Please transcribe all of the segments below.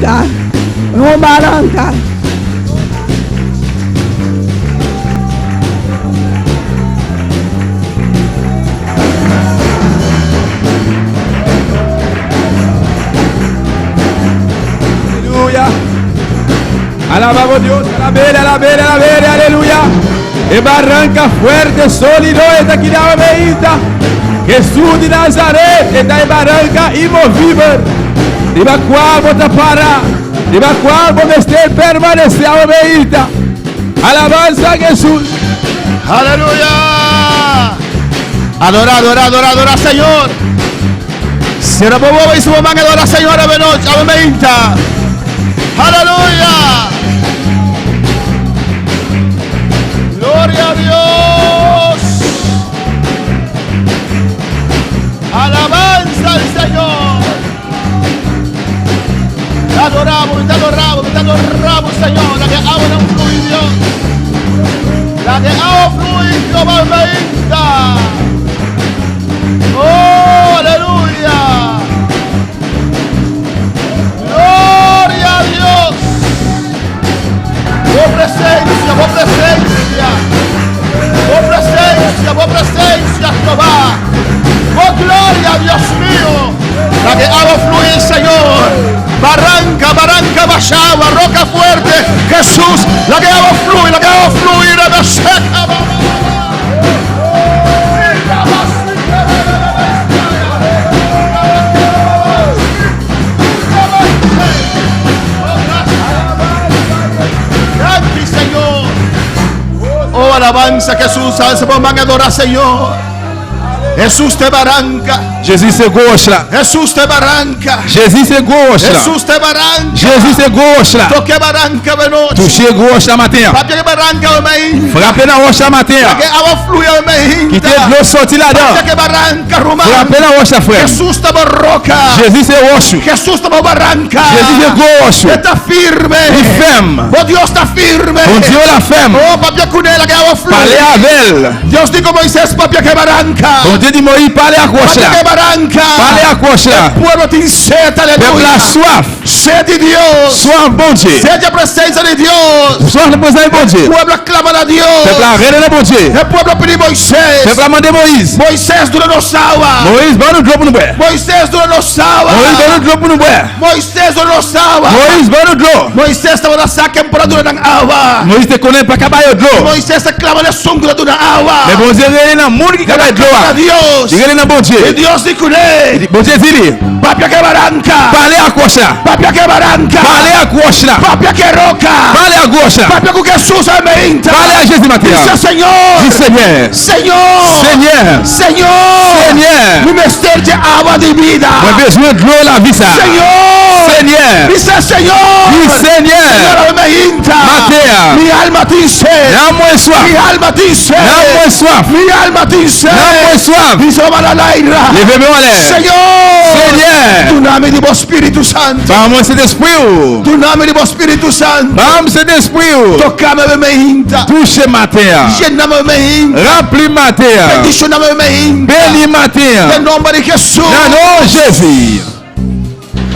Baranka. Un baranka. Aleluya. Alabamos Dios, alabele, alabele, alabele, aleluya. E baranka fuerte, sólido, ta aki na meita. Jesús di Nazaret, ta e baranka inmovibel. Riba kua bo ta para, riba kua bo mester permanesé meita. Alabansa na Jesús. Aleluya. Adora, adora, adora, adora, Señor. Sera bo wowo i suba man adora Señor awe nochi, awe meinta. Aleluya. Gloria a Dios. Alabanza al Señor. Te adoramos, te adoramos, te adoramos, Señor. Laga awa nan flui, Dios. Laga awa flui, Jehová meinta. Oh, aleluya. Gloria a Dios. Bo presensia, bo presensia. Bo presensia, bo presensia, Jehová. Oh, gloria, Dios mío. Laga awa flui, Señor. Baranka, baranka, basha awa, roca fuerte. Jesús, laga awa flui, laga awa flui, Rebeseca. Thank you, Señor. Oh, alabanza, Jesús. Alza bo man adora, Señor. Jesús ta baranka. Jesus ta gosta. Jesús ta baranka. Jesus ta gosta. Jesús ta baranka. Jesus ta gosta. Toka baranka anochi. Touche wòch la maten. Papia baranka meinta. Frape nan wòch la maten. Laga awa flui meinta. Kite dlo soti ladan. Papia baranka ruman. Frape nan wòch la frè. Jesús ta roka. Jesus ta wòch. Jesús ta baranka. Jesus ta wòch. Ta firme. Li fèm. Oh Dios ta firme. Bondye la fèm. Oh papia ku ne laga awa flui. Pale avè l. Dios di ku Moisés papia ku baranka. Bondye di Moyiz pale ak wòch Papia la. ku baranka. Pale ak wòch la. E pueblo tin set, Pèp aleluya. la swaf. Set di Dios. Swaf Bondye. Set di presensia di Dios. Swaf prezans Bondye. Pueblo klama na Dios. Pèp la rele nan Bondye. E pueblo pidi Moisés. Pèp la mande Moyiz. Moisés, duna nos awa. Moyiz, ban nou dlo pou nou bwè. Moisés, duna nos awa. Moyiz, ban nou dlo pou nou bwè. Moisés, duna nos awa. Moyiz, ban nou dlo. Moisés tabata sa ku e n por a duna nan awa. Moyiz te konnen pa ka ba yo dlo. Moisés a klama na esun ku ta duna awa. Men Bondye rele nan moun ki ka bay dlo. A Dios. Li rele nan Bondye. I Dios di ku ne. Bondye di li. Papia ku baranka. Pale ak wòch la. Papia ku baranka. Pale ak wòch la. Papia ku roka. Pale ak wòch la. Papia ku Jesús meinta. Pale ak Jezi maten. Di Señor. Di Seyè. Señor. Seyè. Señor. Seyè. Mi mester di awa di bida. Mwen bezwen dlo lavi sa. Señor. Seyè. Di Señor. Di Seyè. Señor meinta. Maten. Mi alma tin set. Nanm mwen swaf. Mi alma tin set. Nanm mwen swaf. Mi alma tin set. Nanm mwen swaf. Di la Leve men anlè. Señor. Seyè. Duna mi di bo Spiritu Santu. Ban mwen Sentespri. Duna mi di bo Spiritu Santu. Ban m Sentespri. Toka mi meinta. Touche maten. Yena mi meinta. Ranpli maten. Bendishona mi meinta. Beni maten. Den nòmber di Jesús. Nan non Jezi.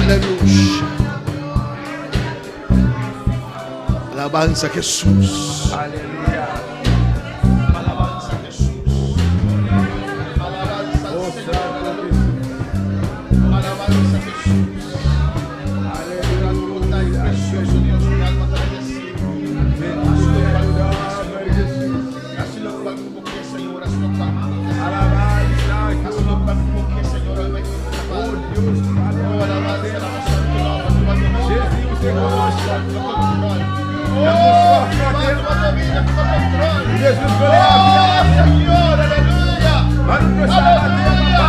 Aleluya. Alabanza a Jesús. Aleluya. Alabanza a Jesús. Alabanza al Señor. Alabanza a Jesús. Aleluya. Precioso Dios, mi alma te bendice. Así lo cual como que Señor, así lo cual como que Así lo cual como que Señor, Oh Dios, oh alabanza, alabanza, Oh, toma dominio, toma control. Oh, Señor, aleluya. Aleluya.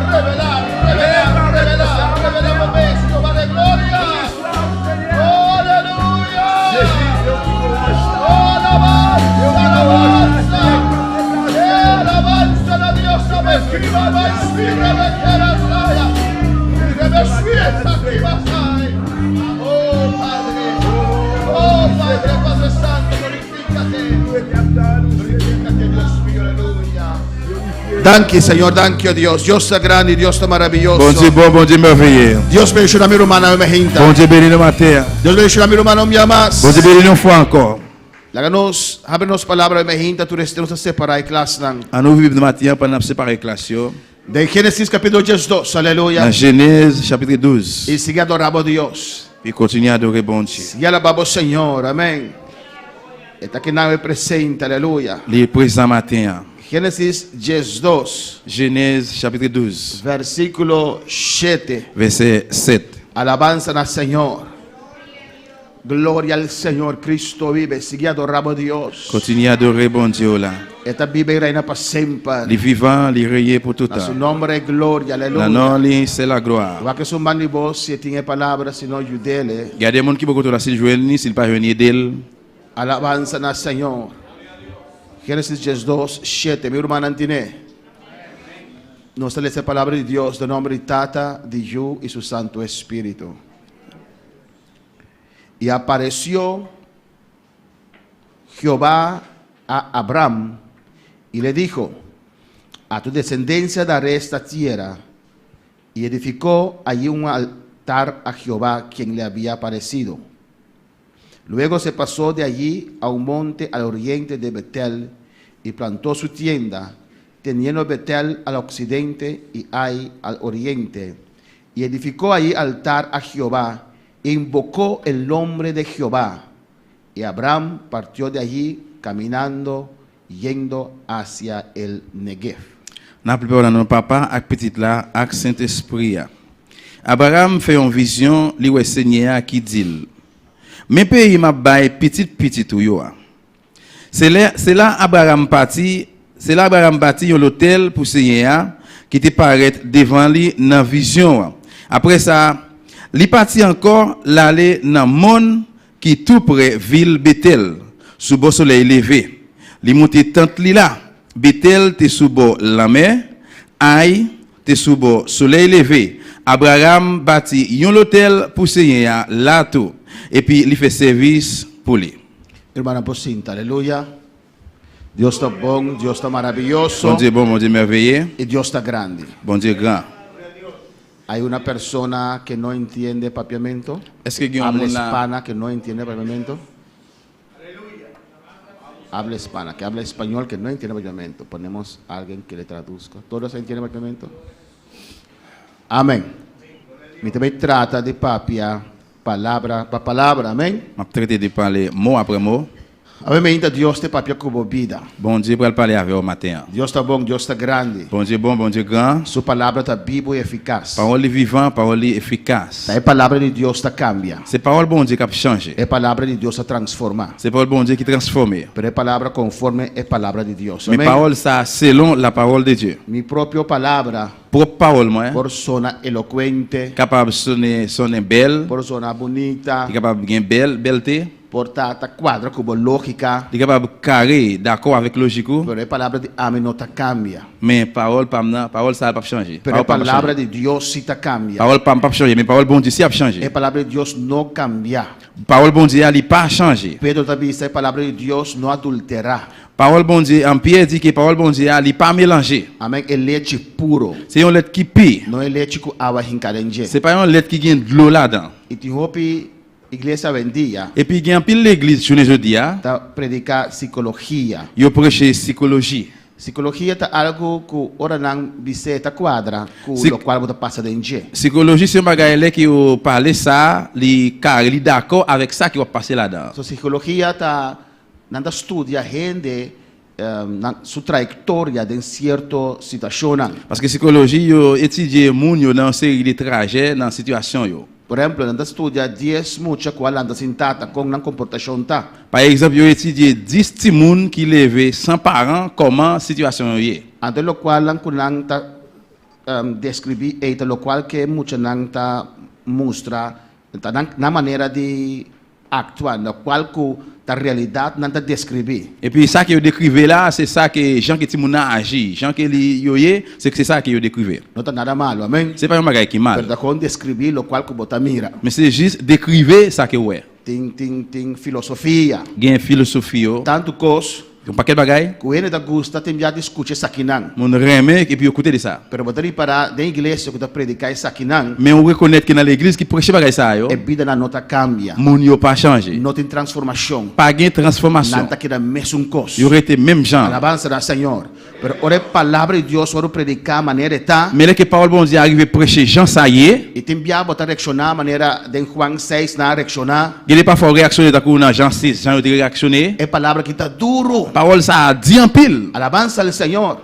Revelar, revelar, revelar, revelar, Jehová de gloria. Oh, aleluya. Oh, alabanza, alabanza. Alabanza a Dios, Oh, Padre. Oh, Padre, Padre Santo, glorifícate. Glorifícate, Dios mío, aleluya. Danki, Señor, danki, oh Dios. Dios ta grandi, Dios ta maraviyoso. Bondye bon, Bondye mèveye. Dios bendiciona mi rumannan mi hinta. Bondye beni nou maten an. Dios bendiciona mi rumannan un bia mas. Bondye beni nou fwa ankò. Laga nos habri nos palabra mi hinta tur esnan nos ta separa e klasnan. An nou ouvri Bib nou maten an pandan nap separe klas yo. Den Genesis capitulo 12, aleluya. Nan Jenèz chapitre 12. Y sigui adora bo Dios. Y kontinye adore Bondye. Sigui alaba bo Señor, amen. E ta kinan e presente, aleluya. Li prezan maten an. Genesis 12. Jenèz chapitre 12. Versíkulo 7. Vèsè 7. Alabansa na Señor. Gloria al Señor, Cristo vive. Sigui adora bo Dios. Kontinye adore Bondye w la. E ta biba i reina pa semper. Li vivan, li reye pou Na toutan. su nomber e gloria, Na aleluya. non li se laglwa. Wak esun ban di bo si e tin e palabra, si no yud'el. Gade moun ki bò kote w la si l jwenn li, si l pa jwenn li ede l. Alabansa na Señor. Génesis 12, 7. Mi rumannan tine. Nos ta lesa e palabra di Dios den nomber di Tata, di Yu i su Santu Espíritu. I apareció Jehová a Abram i le dijo, A tu descendencia daré esta tierra. I edificó allí un altar a Jehová, quien le había aparecido. Luego se pasó de allí a un monte al oriente de Betel y plantó su tienda, teniendo Betel al occidente y Ai al oriente. Y edificó allí altar a Jehová e invocó el nombre de Jehová. Y Abraham partió de allí caminando, yendo hacia el Negev. N ap li pawòl la nan non Papa ak Pitit la ak Sentespri a. Abraram fè yon vizyon, li wè Senyè a ki di l, Men peyi m ap bay pitit pitit ou yo a. Se lè, se la Abraram pati, se la Abraram bati yon lotèl pou Senyè a ki te parèt devan li nan vizyon an. Apre sa, li pati ankò, l ale nan mòn ki tou pre vil Betèl, sou bò solèy leve. Li moute tant li la. Betèl te sou bò lanmè, Ay te sou bò solèy leve. Abraram bati yon lotèl pou Senyè a la tou, epi li fè sèvis pou li. Hermana por sinta, aleluya. Dios ta bon, Dios ta maraviyoso. Bondye bon, Bondye mèveye. Y Dios ta grandi. Bondye gran. Hay una persona que no entiende papiamento? Eske gen yon Habla moun la? hispana que no entiende papiamento? Habla hispana, que habla español que no entiende papiamento. Ponemos a alguien que le traduzca. ¿Todos entienden papiamento? Amén. Mi ta bay trata di papia palabra pa palabra. Amén. Map trete di pale mo apre mo. Awe meinta Dios te papia ku bo bida. Bondye pral pale avèw maten an. Dios ta bon, Dios ta grandi. Bondye bon, Bondye gran. Su palabra ta bibo i efikas. Pawòl li vivan, pawòl li efikas. Ta e palabra di Dios ta kambia. Se pawòl Bondye kap chanje. E palabra di Dios ta transforma. Se pawòl Bondye ki transfòme. Pero e palabra konforme e palabra di Dios. Men Amen. pawòl sa selon la pawòl de Dye. Mi propio palabra. Pwòp pawòl mwen. Por sona elokuente. Kapab sone sonnen bèl. Por sona bunita. Li kapab gen bèl bèlte. Por ta ta kuadra ku bo lógika. Li kapab kare, dakò avèk lojik ou. Pero e palabra di ami no ta kambia. Men pawòl pa m nan, pawòl sa a pap chanje. Pero e palabra di Dios si ta kambia. Pawòl pa m pap chanje, men pawòl Bondye si ap chanje. E palabra di Dios no kambia. Pawòl Bondye a li pa chanje. Pedro ta bisa e palabra di Dios no adulterá. Pawòl Bondye an, Pyè di ke pawòl Bondye a li pa melanje. Amen, e lechi puro. Se yon lèt ki pi. No e lechi ku awa hinka den dje. Se pa yon lèt ki gen dlo ladan. I tin hopi Iglesia awendia. Epi gen anpil legliz jounen jodi a. Ta prediká sikologia. Yo preche sikoloji. Sikologia ta algu ku ora nan bis'é ta kuadra ku lokual bo ta pasa den dje. Sikoloji se yon bagay lè ke yo pale sa li kare, li dakò avèk sa ke wap pase ladan an. So sikologia ta nan ta studia hende nan su trayektoria den sierto situashonnan. Paske sikoloji yo etidye moun yo nan yon seri de trajè nan sitiyasyon yo. Por ehempel, nan ta studia dies mucha ku a lanta sin tata, kon nan komportashon ta. Pa egzanp, yo etidye 10 timoun ki leve san paran, kòman sitiyasyon yo ye. Anto lokualnan ku nan ta deskribí ei ta lokual ku e muchanan ta mustra, ta nan manera di Aktua, lokual ku ta realidat nan ta deskribí. Epi sa ke yo dekrive la, se sa ke jan ke timoun nan aji, jan ke li yo ye, se se sa ke yo dekrive. No ta nada malu, amen. Se pa yon bagay ki mal. Pero ta kon deskribí lokual ku bo ta mira. Men se jis dekrive sa ke ou wè. Tin, tin, tin filosofia. Gen filosofi yo. Tantu kos. Un pakèt bagay. Ku hende ta gusta tin bia di skucha esakinan. Moun renmen epi yo koute de sa. Pero bo ta ripará den iglesia ku ta prediká esakinan. Men ou rekonèt ke nan legliz ki preche bagay sa yo. E bidanan no ta kambia. Moun yo pa chanje. No tin transformashon. Pa gen transfòmasyon. Nan ta keda mesun kos. Yo rete menm jan. Alabansa na Señor. Pero ora e Palabra di Dios wòrdu prediká manera e ta. Men lè ke Pawòl Bondye a rive preche jan sa ye. I tin bia bo ta reakshoná manera den Juan seis nan a reakshoná. Gen de pafwa ou reakshone tankou nan Jan 6 jan yo te reakshone. E palabra aki ta duru. Pawòl sa a di anpil. Alabansa al Señor.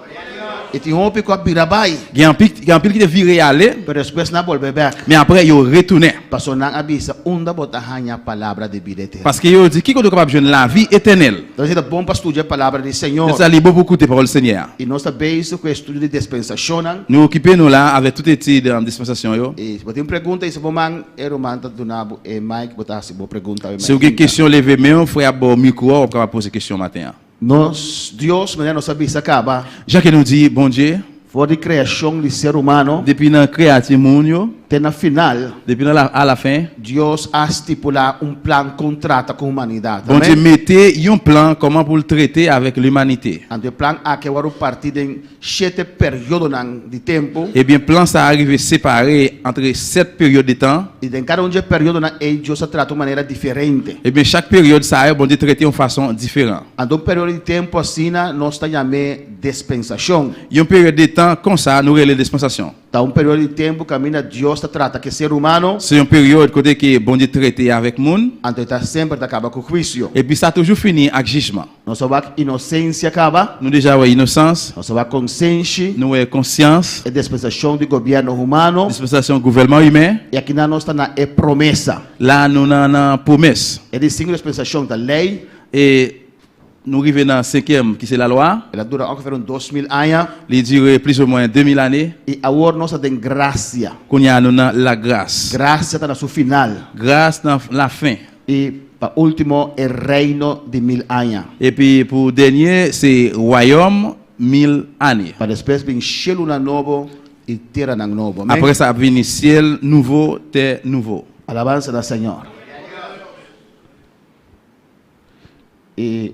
I tin hopi ku a bira bai. Gen anpil, gen anpil ki te vire ale. Pero despues nan a bolbe bèk. Men apre yo retounen. Pasobra nan a bisa, Unda bo ta haña palabra di bida eterno? Paske yo di, Kiko ta kapab jwenn lavi etènèl? Entonces ta bon pa studia e palabra di Señor. Entonces ta li bon pou koute pawòl Senyè a. I nos ta bezig ku e estudio di dispensashonnan. Nou okipe nou la avèk tout etid dispansasyon yo. I si bo tin pregunta hisa bo man, e ruman ta duna bo e mic, bo ta hasi bo pregunta awe Si ou gen mainta. kesyon leve men w, frè ap ba w mikwo a, wap kapab poze kesyon maten an. Nos Dios, manera nos a bisa kaba. Jan ke nou di, Bondye. For di kreashon di ser humano. Depi nan kreyati moun yo. Te na final. Depi nan la a la fen. Dios a stipulá un plan kon trata ku humanidat. Bondye Amèn. mete yon plan kòman pou l trete avèk limanite. Anto e plan aki a wòrdu partí den shete periodonan di tempu. Ebyen plan sa a rive separe antre 7 peryòd de tan. I den kada un dje periodonan ei Dios a trata un manera diferente. Ebyen chak peryòd sa yo Bondye trete yon fason diferan. Anto un periodo di tempu asina nos ta yam'é Despensashon. Yon peryòd de tan konsa nou rele despansasyon. Ta un periodo di tempu kaminda Dios ta trata ku e ser humano. Se yon peryòd kote ke Bondye trete avèk moun. Anto e ta semper ta kaba ku huisio. Epi sa toujou fini ak jijman. Nos a wak inosensia kaba. Nou deja wè inosans. Nos a wak konsenshi. Nou wè konsyans. E despensashon di gobièrnu humano. Despensasyon gouvèlman imen. I akinan nos ta na e promesa. La nou nan nan pwomès. E di sinku despensashon ta lei. E Nou rive nan senkyèm ki se lalwa. El a dura ongeveer un 2000 aña. Li dire plis o mwen 2000 ane. I awor nos ta den grasia. Kounye a nou nan lagras. Grasia ta na su final. Gras nan lafen. I pa ultimo e reino di mil aña. Epi pou dènye se wayòm 1000 ane. Pa despues bin shelunan nobo i teranan nobo. Amen. Apre sa ap vini syèl nouvo, tè nouvo. Alabansa na Señor. E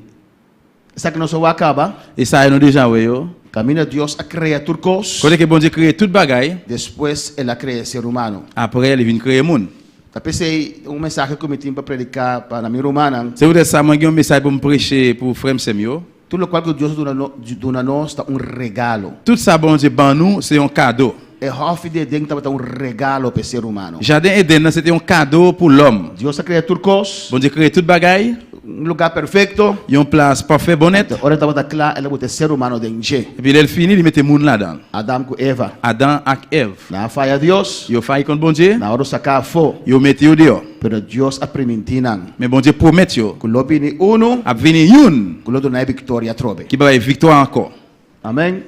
esaki nos a wak kaba. E sa yo nou deja wè yo. Kaminda Dios a krea tur kos. Kote ke Bondye kreye tout bagay. Despues el a krea e ser humano. Apre li vin kreye moun. Ta p'esei un mensahe ku mi tin pa prediká pa na mi rumannan. Se poutèt sa mwen gen yon mesaj pou m preche pou frè m sè m yo. Tur lokual ku Dios a duna duna nos ta un regalo. Tout sa Bondye ban nou se yon kado. E hòfi di Eden tabata un regalo pa e ser humano. Jaden Eden nan se te yon kado pou lòm. Dios a krea tur kos. Bondye kreye tout bagay. Un lugá perfekto. Yon plas pafè bon nèt. Anto ora e tabata kla, el a buta e ser humano den dje. Epi lè l fini, li mete moun ladan l. Adam ku Eva. Adan ak Èv. Nan a faya Dios. Yo fayi kont Bondye. Nan a wòrdu saká afó. Yo mete yo deyò. Pero Dios a primintí nan. Men Bondye pwomèt yo. Ku lo bini unu. Ap vini youn. Ku lo duna e viktoria atrobe. Ki bay viktwa ankò. Amèn.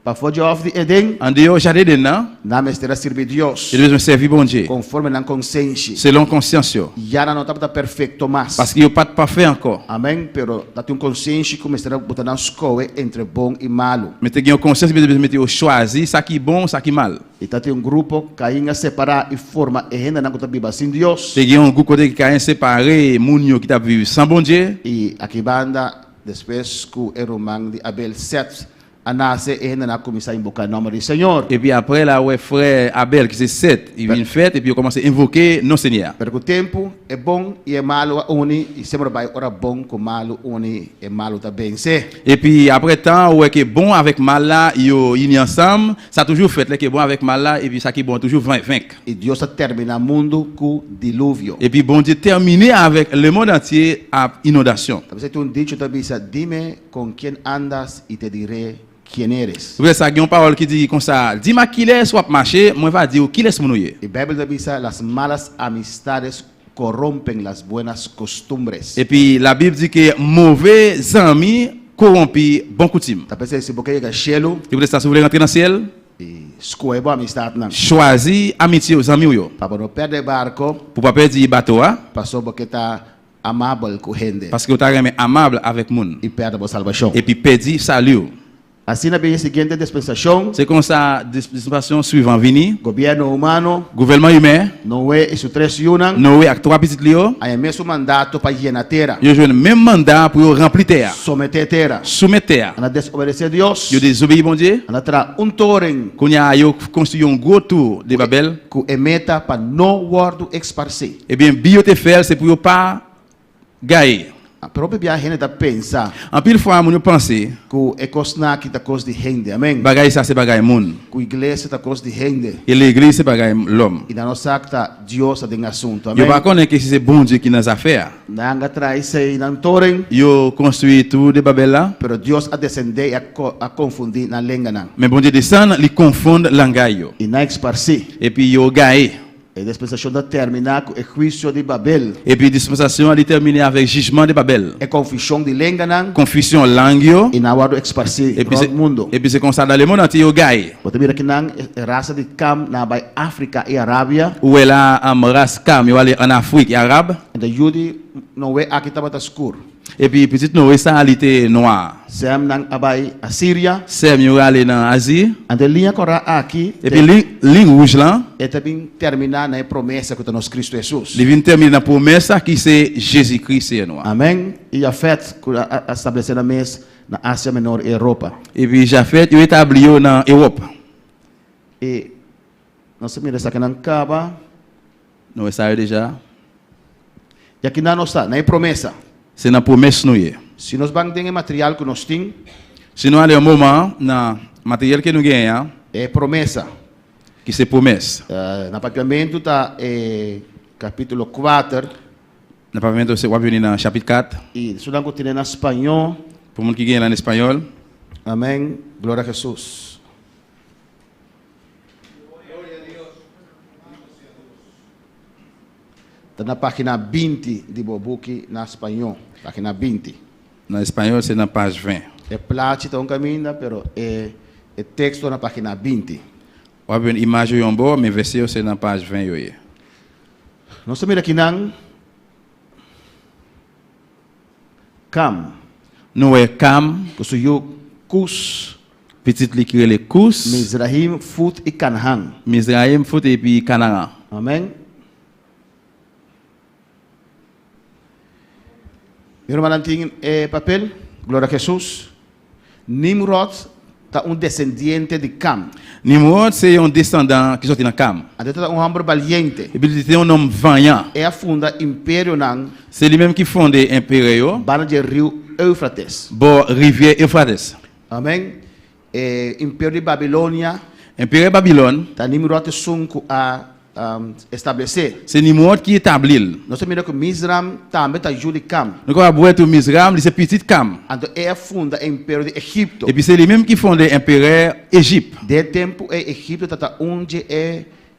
Pafó dje òf di Eden. Andeyò jaden Eden nan. Nan mester a sirbi Dios. Yo te bezwen sèvi Bondye. Konforme nan konsenshi. Selon konsyans yo. Ya nan no tabata perfekto mas. Paske yo pa t pafè ankò. Amèn. Pero ta tin un konsenshi ku mester a bota nan skohe entre bon i malu. Mester gen yon konsyans ki mester mete yo chwazi sa ki bon, sa ki mal. I ta tin un grupo Kain a separá i forma e hendenan ku ta biba sin Dios. Te gen yon gwoup kote Kain separe moun yo ki t ap viv san Bondye. I aki banda, despues ku e ruman di Abel, Sèt, A nase e hendenan a kuminsá inboká nòmber di Señor. Epi apre la wè frè Abel ki se Sèt, li vin fèt, epi yo kòmanse envoke non Senyè a. Pero ku tempu, e bon i e malu a uni, i semper bai ora bon ku malu uni, e malu ta vense. Epi apre tan, ou wè ke bon avèk mal la, yo ini ansanm, sa toujou fèt lè ke bon avèk mal la, epi sa ki bon toujou venk. I Dios a terminá mundu ku diluvio. Epi Bondye tèmine avèk lemond antye ap inondasyon. Ta bisa tin un dicho ta bisa, Dime Con quién andas y te diré quién eres. Se poutèt sa gen yon pawòl ki di konsa, Di m ak kilès w ap mache, mwen va di ou kilès moun ou ye. E Beibel ta bisa, Las malas amistades corrompen las buenas costumbres. Epi Labib di ke move zanmi kowonpi bon koutim. Ta p'esei si bo ke yega shelu. Se poutèt sa si w vle rantre nan syèl. I skohe bo amistatnan. Chwazi amitye w, zanmi w yo. Pa bo no pèrdè barko. Pou w pa pèdi bato a. Paso bo ke ta Amabel ku hende. Paske ou ta renmen amabl avèk moun. I pèrdè bo salbashon. Epi pèdi sali ou. Asina bin e siguiente dispensashon. Se konsa dispensacion swivan vini. Gobièrnu humano. Gouvènman imen. Noe i su tres yunan. Noe ak twa pitit li yo. Haña mesun mandato pa yena tera. Yo jwenn menm manda pou yo ranpli tè a. Someté tera. Soumèt tè a. Nan a desobedesé Dios. Yo dezobeyi Bondye. Nan a traha un toren. Kounye a yo konstwi yon gwo tou de Babèl. Ku e meta pa no wòrdu eksparsí. Ebyen bi yo te fè l se pou yo pa gaye. Pero hopi bia hende ta pensa. Anpil fwa moun yo panse. Ku e kosnan aki ta kos di hende. Amen. Bagay sa se bagay moun. Ku iglesia ta kos di hende. E legliz se bagay lòm. I nan no sa ku ta Dios ta den asuntu. Amen. Yo pa konnen ke si se Bondye ki nan zafè a. Nan a traha esei nan toren. Yo konstwi tou de Babèl la. Pero Dios a desendé i a konfundí nan lenganan. Men Bondye desann, li konfonn langay yo. I nan eksparsí. Epi yo gaye. E dispensashon ta terminá ku e huisio di Babel. Epi dispensashon a di terminé avèk jijman di Babel. E konfushon di lenganan. Konfushon lang yo. I nan a wòrdu eksparsí rònt mundu. Epi se konsa dan lemon antye yo gaye. Bo ta mira ki nan e rasa di Kam nan a bai Afrika i Arabia. Ou wè la ras Kam yo ale ann Afrik i Arab. Anto yu di Noe aki tabata skur. Epi pitit Noe sa a li te nwa. Sèm nan a bai Asiria. Sèm yo ale nan Azi. Anto e liña kòrá aki te. Epi liñ wouj lan. E ta bin terminá na e promesa ku ta nos Kristu Hesus. Li vin terminá na promesa ki se Jezikri Señor nou a. Amèn. I Jafèt ku a establesé nan mes na Asia Menor i Europa. Epi Jafèt yo etabli yo nan Ewòp. I nos a mira esakinan kaba. Nou wè sa yo deja. I akinan nos ta, na e promesa. Se nan pwomès nou ye. Si nos ban den e material ku nos tin. Si nou ale yon moman nan materyèl ke nou genyen an. E promesa. Ki se pwomès. Na papiamentu ta e kapítulo kuater. Na papiamentu se wap jwenn li nan chapit 4. I esunnan ku tene na spañó. Pou moun ki genyen l an espanyòl. Amèn, gloria a Hesus. Ta na página 20 di bo buki na spañó, página 20. Na español se na paj 20. E plachi ta un kaminda, pero e e teksto na página 20. Wap jwenn imaj yo yon bò, men vèsè yo se nan paj 20 yo ye. Nos ta mira kinan Kam. Nou wè Kam. Ku su yu Kus. Pitit li ki rele Kous. Mizraim, Fut i Kanaan. Mizraim, Fut epi Kanaan. Amèn. Mi rumannan tin e papel? Gloria a Hesus. Nimrod ta un desendiente di Kam. Nimrod se yon desandan ki soti nan Kam. Anto e ta un hòmber baliente. Epi li te yon nonm vanyan. E a funda imperionan. Se li menm ki fonde enperè yo. Banda dje riu Eufrates. Bò rivyè Eufrates. Amèn. E imperio di Babilonia. Imperio Babilòn. Ta Nimrod esun ku a establesé. Se Nimrod ki etabli l. Nos ta mira ku Mizram tambe ta yu di Kam. Nou kapab wè tou Mizram, li se pitit Kam. Anto e a funda e imperio di Egipto. Epi se li menm ki fonde enperè Ejip. Den e tempu ei Egipto tabata un dje e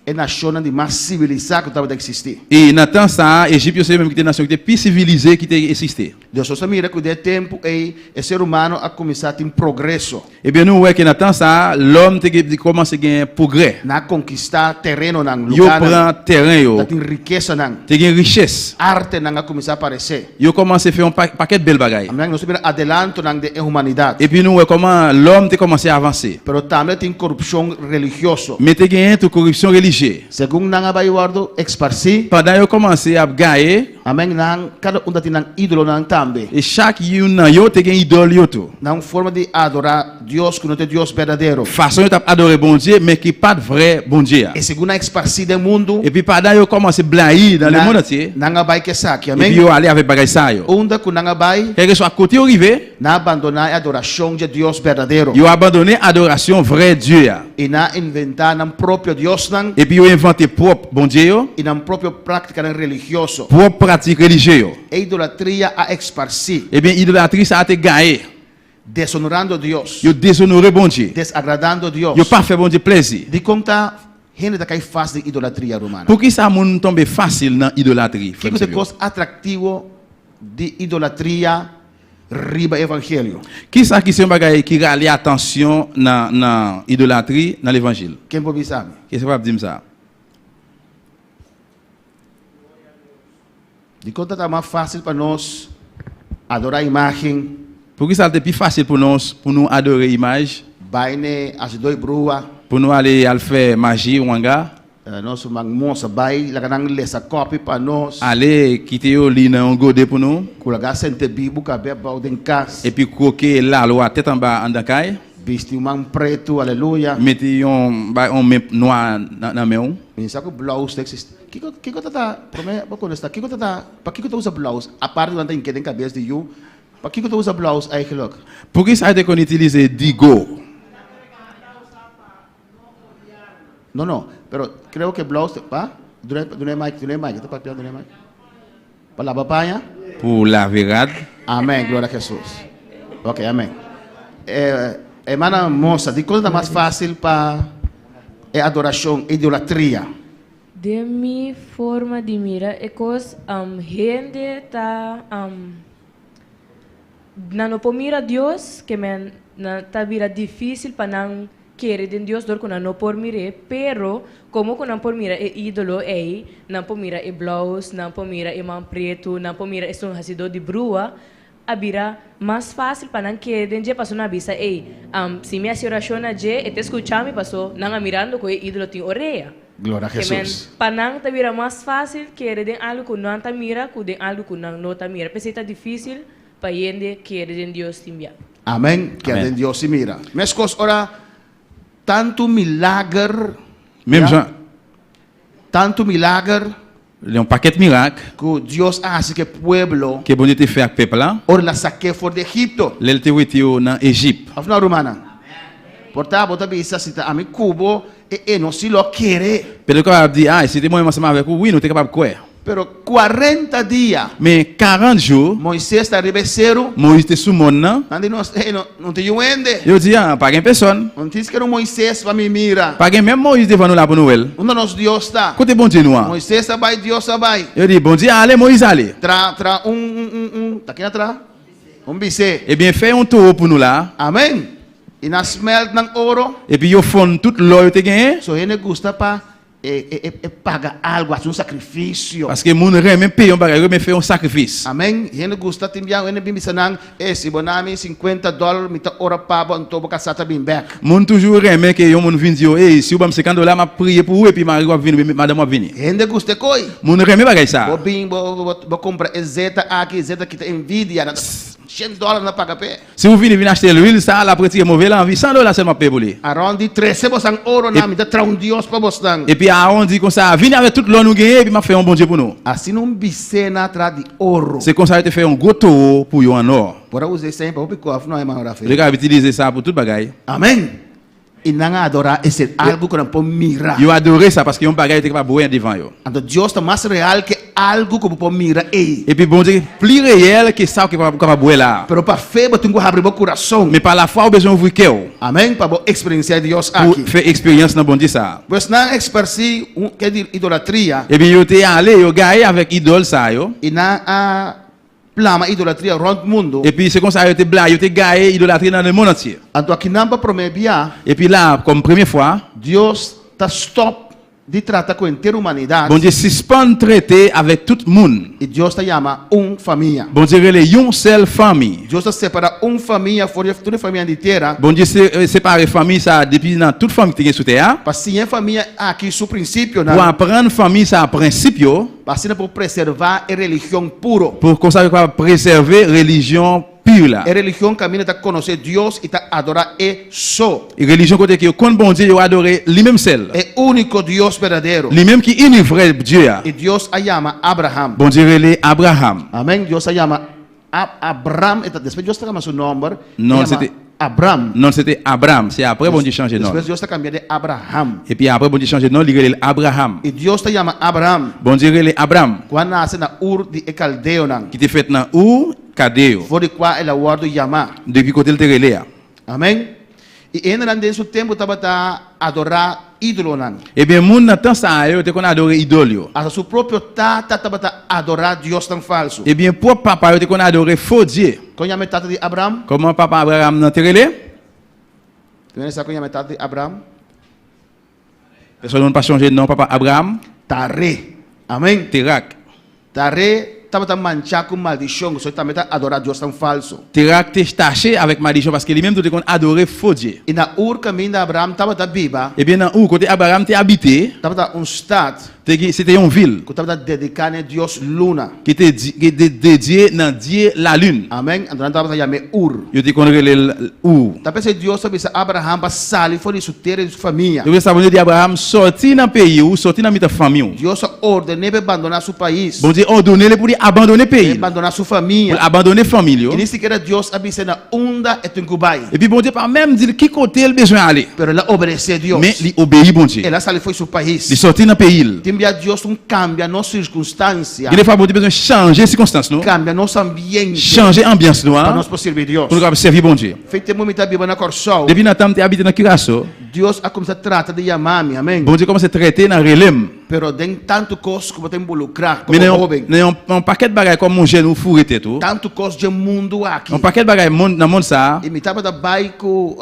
E nashonnan di mas sivilisá ku tabata eksistí. I na tan sa, Egipto yo se menm ki te nashon ki te pi sivilisé ki te eksistí. Dios nos ta mira ku den e tempu ei e ser humano a kuminsá tin progreso. Ebyen nou wè ke na tan sa, lòm te gen kòmanse gen pwogrè. Nan a konkistá terenonan, Yo lugánan. pran tèren yo. Ta tin rikesanan. Te gen riches. Artenan a kuminsá aparesé. Yo kòmanse fè yon pakèt bèl bagay. Amen. Nos ta mira adelantonan den e humanidat. Epi nou wè kòman lòm te kòmanse avanse. Pero tambe tin korupshon religioso. Men te genyen tou koripsyon relijye. Segun nan a bai wòrdu eksparsí. Pandan yo kòmanse ap gaye. Amen. Nan kada un ta tin nan ídolonan tambe. E chak youn nan yo te gen idòl yo tou. Nan un forma di adorá Dios ku no ta e Dios berdadero. Fason yo t ap adore Bondye, men ki pa t vrè Bondye a. E segun nan eksparsí den mundu. Epi pandan yo kòmanse blayi nan lemonn antye. Nan a bai ku esaki. Amen. Epi yo ale avèk bagay sa yo. Unda ku nan a bai. Kèlkeswa kote yo rive. Nan a bandoná e adorashon dje Dios berdadero. Yo abandone adorashon vrè Dye a. I nan a inventá nan propio diosnan. Epi yo envante pwòp bondye yo. I nan propio práktikanan religioso. Pwòp pratik relijye yo. E idolatria a eksparsí. Ebyen, idolatri sa a te gaye. Desonorando Dios. Yo dezonore Bondye. Desagradando Dios. Yo pa fè Bondye plezi. Dikon ta hende ta kai fásil den idolatria, rumannan? Poukisa moun tonbe fasil nan idolatri, frè m Kiko ta sè e m yo? kos atraktivo di idolatria riba evangelio? Kisa ki se yon bagay ki rale atansyon nan nan idolatri nan levanjil? Ken por bisa mi? Kisa w ap di m sa a? Dikon ta ta mas fásil pa nos adorá imágen? Poukisa l te pi fasil pou nos pou nou adore imaj? Bai n'e hasidó di brua. Pou nou ale al fè maji, wanga. Nos ruman mosa bai laga nan lesa kòpi pa nos. Ale kite yo li nan yon gode pou nou. Ku laga sente bibu kabé abou den kas. Epi kwoke lalwa tèt anba anndan kay. Bisti un man pretu, aleluya. Mete yon bay yon men nwa nan men ou. Mi sa ku blous ta eksistí. Kiko kiko ta ta promé bo kontestá kiko ta ta pakiko ta usa blous aparte ku nan ta hinké den kabes di yu pakiko ta usa blous eigenlijk? Poukisa yo te konn itilize digo? No no, pero creo que blous pa? Duna duna e mic, duna e mic, e ta papia duna e mic. Pa laba paña? Pou lave rad. Amen, gloria a Jesus. Ok, amen. Eh, hermana Mosa, dikon ta mas fácil pa e adoracion, idolatria? Den mi forma di mira e kos, hende ta Nan no por mira Dios, ke men nan ta bira difísil pa nan kere den Dios dor ku nan no por mir'é, pero komo ku nan por mira e ídolo ei, nan por mira e blous, nan por mira e man pretu, nan por mira esun hasidó di brua, a bira mas fásil pa nan kere den dje pasobra nan a bisa, Ei, si mi hasi orashon na dje, e ta skucha mi, paso nan a mirando ku e ídolo tin orea. Gloria a Ke men, Hesus. pa nan ta bira mas fásil kere den algu ku nan ta mira ku den algu ku nan no ta mira. P'esei ta difísil pa hende kere den Dios tin bia. Amén. Kere den Dios i mira. Meskos ora tantu milager, Menm ya, jan. tantu milager. Yon pakèt mirak. Ku Dios a hasi ku e pueblo. Ke Bondye te fè ak pèp la. Ora el a sak'é for di Egipto. Lè l te wete yo nan Ejip. Òf no, rumannan? Por ta bo ta bisa, Si ta ami ku bo, e e no si lo kere. Pero yo kapab di, Ai, si te mwen ansanm avèk ou, wi, nou te kapab kwè. Pero kuarenta dia. Men, 40 jou. Moises ta riba e seru. Moises te sou mòn nan. Nan di nos, Ei, no, no tin yu hende. Yo di, Ah, pa gen pèsòn. No tin sikiera un Moises pa mi mira. Pa gen menm Moises devan nou la pou nou wè l. Unda nos Dios ta? Kote Bondye nou an? Moises a bai, Dios a bai. Yo di, Bondye ale, Moises ale. Tra, tra un, un, un, un, ta ken a tra? Un bisé. Ebyen, fè yon towo pou nou la a. Amen. I nan smelt nan oro. Epi yo fonn tout lò yo te genyen. So hende gusta pa E e paga algu, hasi un sakrifisio. Paske moun renmen peye yon bagay, yo renmen fè yon sakrifis. Amen. Hende gusta tin biaha, hende bin bisa nan, E, si bo na mi sinkuenta dòler, mi ta ora pa bo, anto bo kasá ta bin bèk. Moun toujou renmen ke yon moun vin di yo, E, si ou ban m 50 dola, m ap priye pou ou epi mari w ap vini oubyen madanm ou ap vini. Hende gusta e koi. Moun renmen bagay sa a. Bo bin, bo bo kumpra e zeta aki, e zeta kita envidia, nan ta shen dòler nan ta paga p'e. Si ou vini vin achte lwil sa a, l ap retire move lanvi, 100 dola sèlman ap peye pou li. Aron di, Trese bosan oro nan, mi ta traha un dios pa bosnan. Epi Aron di konsa, Vini avèk tout lò nou genyen, epi m ap fè yon bondye pou nou. Asina un bisena tra di oro. Se konsa yo te fè yon gwo towo pou yo ann ò. Por a usa e seña pa hopi kòf no, hermano Rafael. Yo te kapab itilize sa pou tout bagay. Amen! I nan a adorá esei, algu ku nan por mira. Yo adore sa paske yon bagay yo te kapab wè devan yo. Anto Dios ta mas real ke algu ku bo por mira ei. Epi Bondye pli reyèl ke sa ou kapab wè la a. Pero pa fe bo tin ku habri bo kurason. Men pa lafwa ou bezwen ouvri kè ou. Amen, pa bo eksperensiá e Dios aki. Pou fè eksperyans nan Bondye sa a. Pues nan a eksparsí un ke di idolatria. Epi yo te ale, yo gaye avèk idòl sa yo. I nan a Plama idolatria rònt mundu. Epi se konsa yo te blayi, yo te gaye idolatri nan lemonn antye. Anto akinan pa promé bia. Epi la a, kòm premye fwa. Dios ta stòp di trata ku henter humanidat. Bondye sispann trete avèk tout moun. I Dios ta yama un famia. Bondye rele yon sèl fanmi. Dios ta separá un famia for di tur e famianan di tera. Bondye separe fanmi sa a depi nan tout fanmi ki te gen sou tè a. Pa siña e famia aki su prinsipionan. Pou aprann fanmi sa a prensip yo. Pa asina por preservá e religion puro. Por konsa yo kapab preserve religion pur la. E religion kaminda ta konosé Dios i ta adorá E so. E religion kote ke yo konn Bondye, yo adore Li menm sèl. E úniko Dios berdadero. Li menm ki ini vrè Dye a. I Dios a yama Abraham. Bondye rele Abraham. Amèn. Dios a yama Abram, e ta despues Dios ta kambia su nomber, e Non, se yama te Abram. Non, se te Abram. Se apre Bondye chanje non l. Despues Dios ta kambia den Abraham. Epi apre Bondye chanje non l, li rele l Abraham. I Dios ta yama Abraham. Bondye rele Abram. Ku a nase na Ur di e kaldeonan. Ki te fèt nan Ur, Kadeo. For di kua el a wòrdu yamá. Depi kote el te rele a. Amen. I hendenan den su tempu tabata adorá ídolonan. Ebyen, moun nan tan sa a yo te konn adore idòl yo. Asta su propio tata tabata adorá diosnan falsu. Ebyen, pwòp papa yo te konn adore fo dye. Kon yama e tata di Abraham? Kòman papa Abraham nan te rele? Tin hende sa kon yama e tata di Abraham? Pèsòn moun pa sonje non papa Abraham? Tare. Amen. Terak. Tare. tabata manchá ku maldishon, pasobra e tambe ta adorá diosnan falsu. Terak te tache avèk madichon paske li menm tou te konn adore fo dye. I na Ur kaminda Abraham tabata biba. Ebyen nan Ur kote Abraham te abite. Tabata un stat. Te gen, se te yon vil. Ku tabata dediká n'e dios luna. Ki te ki te dedye nan dye lalin. Amèn. Anto nan tabata yam'é Ur. Yo te konn rele l Ur. Ta p'esei Dios a bisa Abraham pa sali for di su tera i di su famia. Te bisa Bondye di Abraham, Sòti nan peyi ou, sòti nan mitan fanmi ou. Dios a orden'é pa e bandoná su pais. Bondye òdon'é li pou li abandone Pa peyi e l. bandoná su Pou famia. l abandone fanmi l yo. I ni sikiera Dios a bis'é na unda e tin ku bai. Epi Bondye pa menm di l ki kote l bezwen ale. Pero el a obedesé Dios. Men li obeyi Bondye. El a sali fo'i su pais. Li sòti nan peyi l. Tin bia Dios un kambia nos sirkunstansia. Gen de fwa Bondye bezwen chanje sikonstans nou. Kambia nos ambiente. Chanje anbyans nou Pa an. nos por sirbi Dios. Pou nou kapab sèvi Bondye. Fe tempu mi ta biba na Kòrsou. Depi nan tan m te abite nan Kiraso. Dios a kuminsá trata di yama mi. Amèn. Bondye kòmanse trete nan rele m. Pero den tantu kos ku bo ta inbolukrá Men komo nan yon hóben. nan yon yon pakèt bagay kòm yon jèn ou foure tèt ou. Tantu kos dje mundu aki. Yon pakèt bagay mond nan mond sa a. I mi tabata bai ku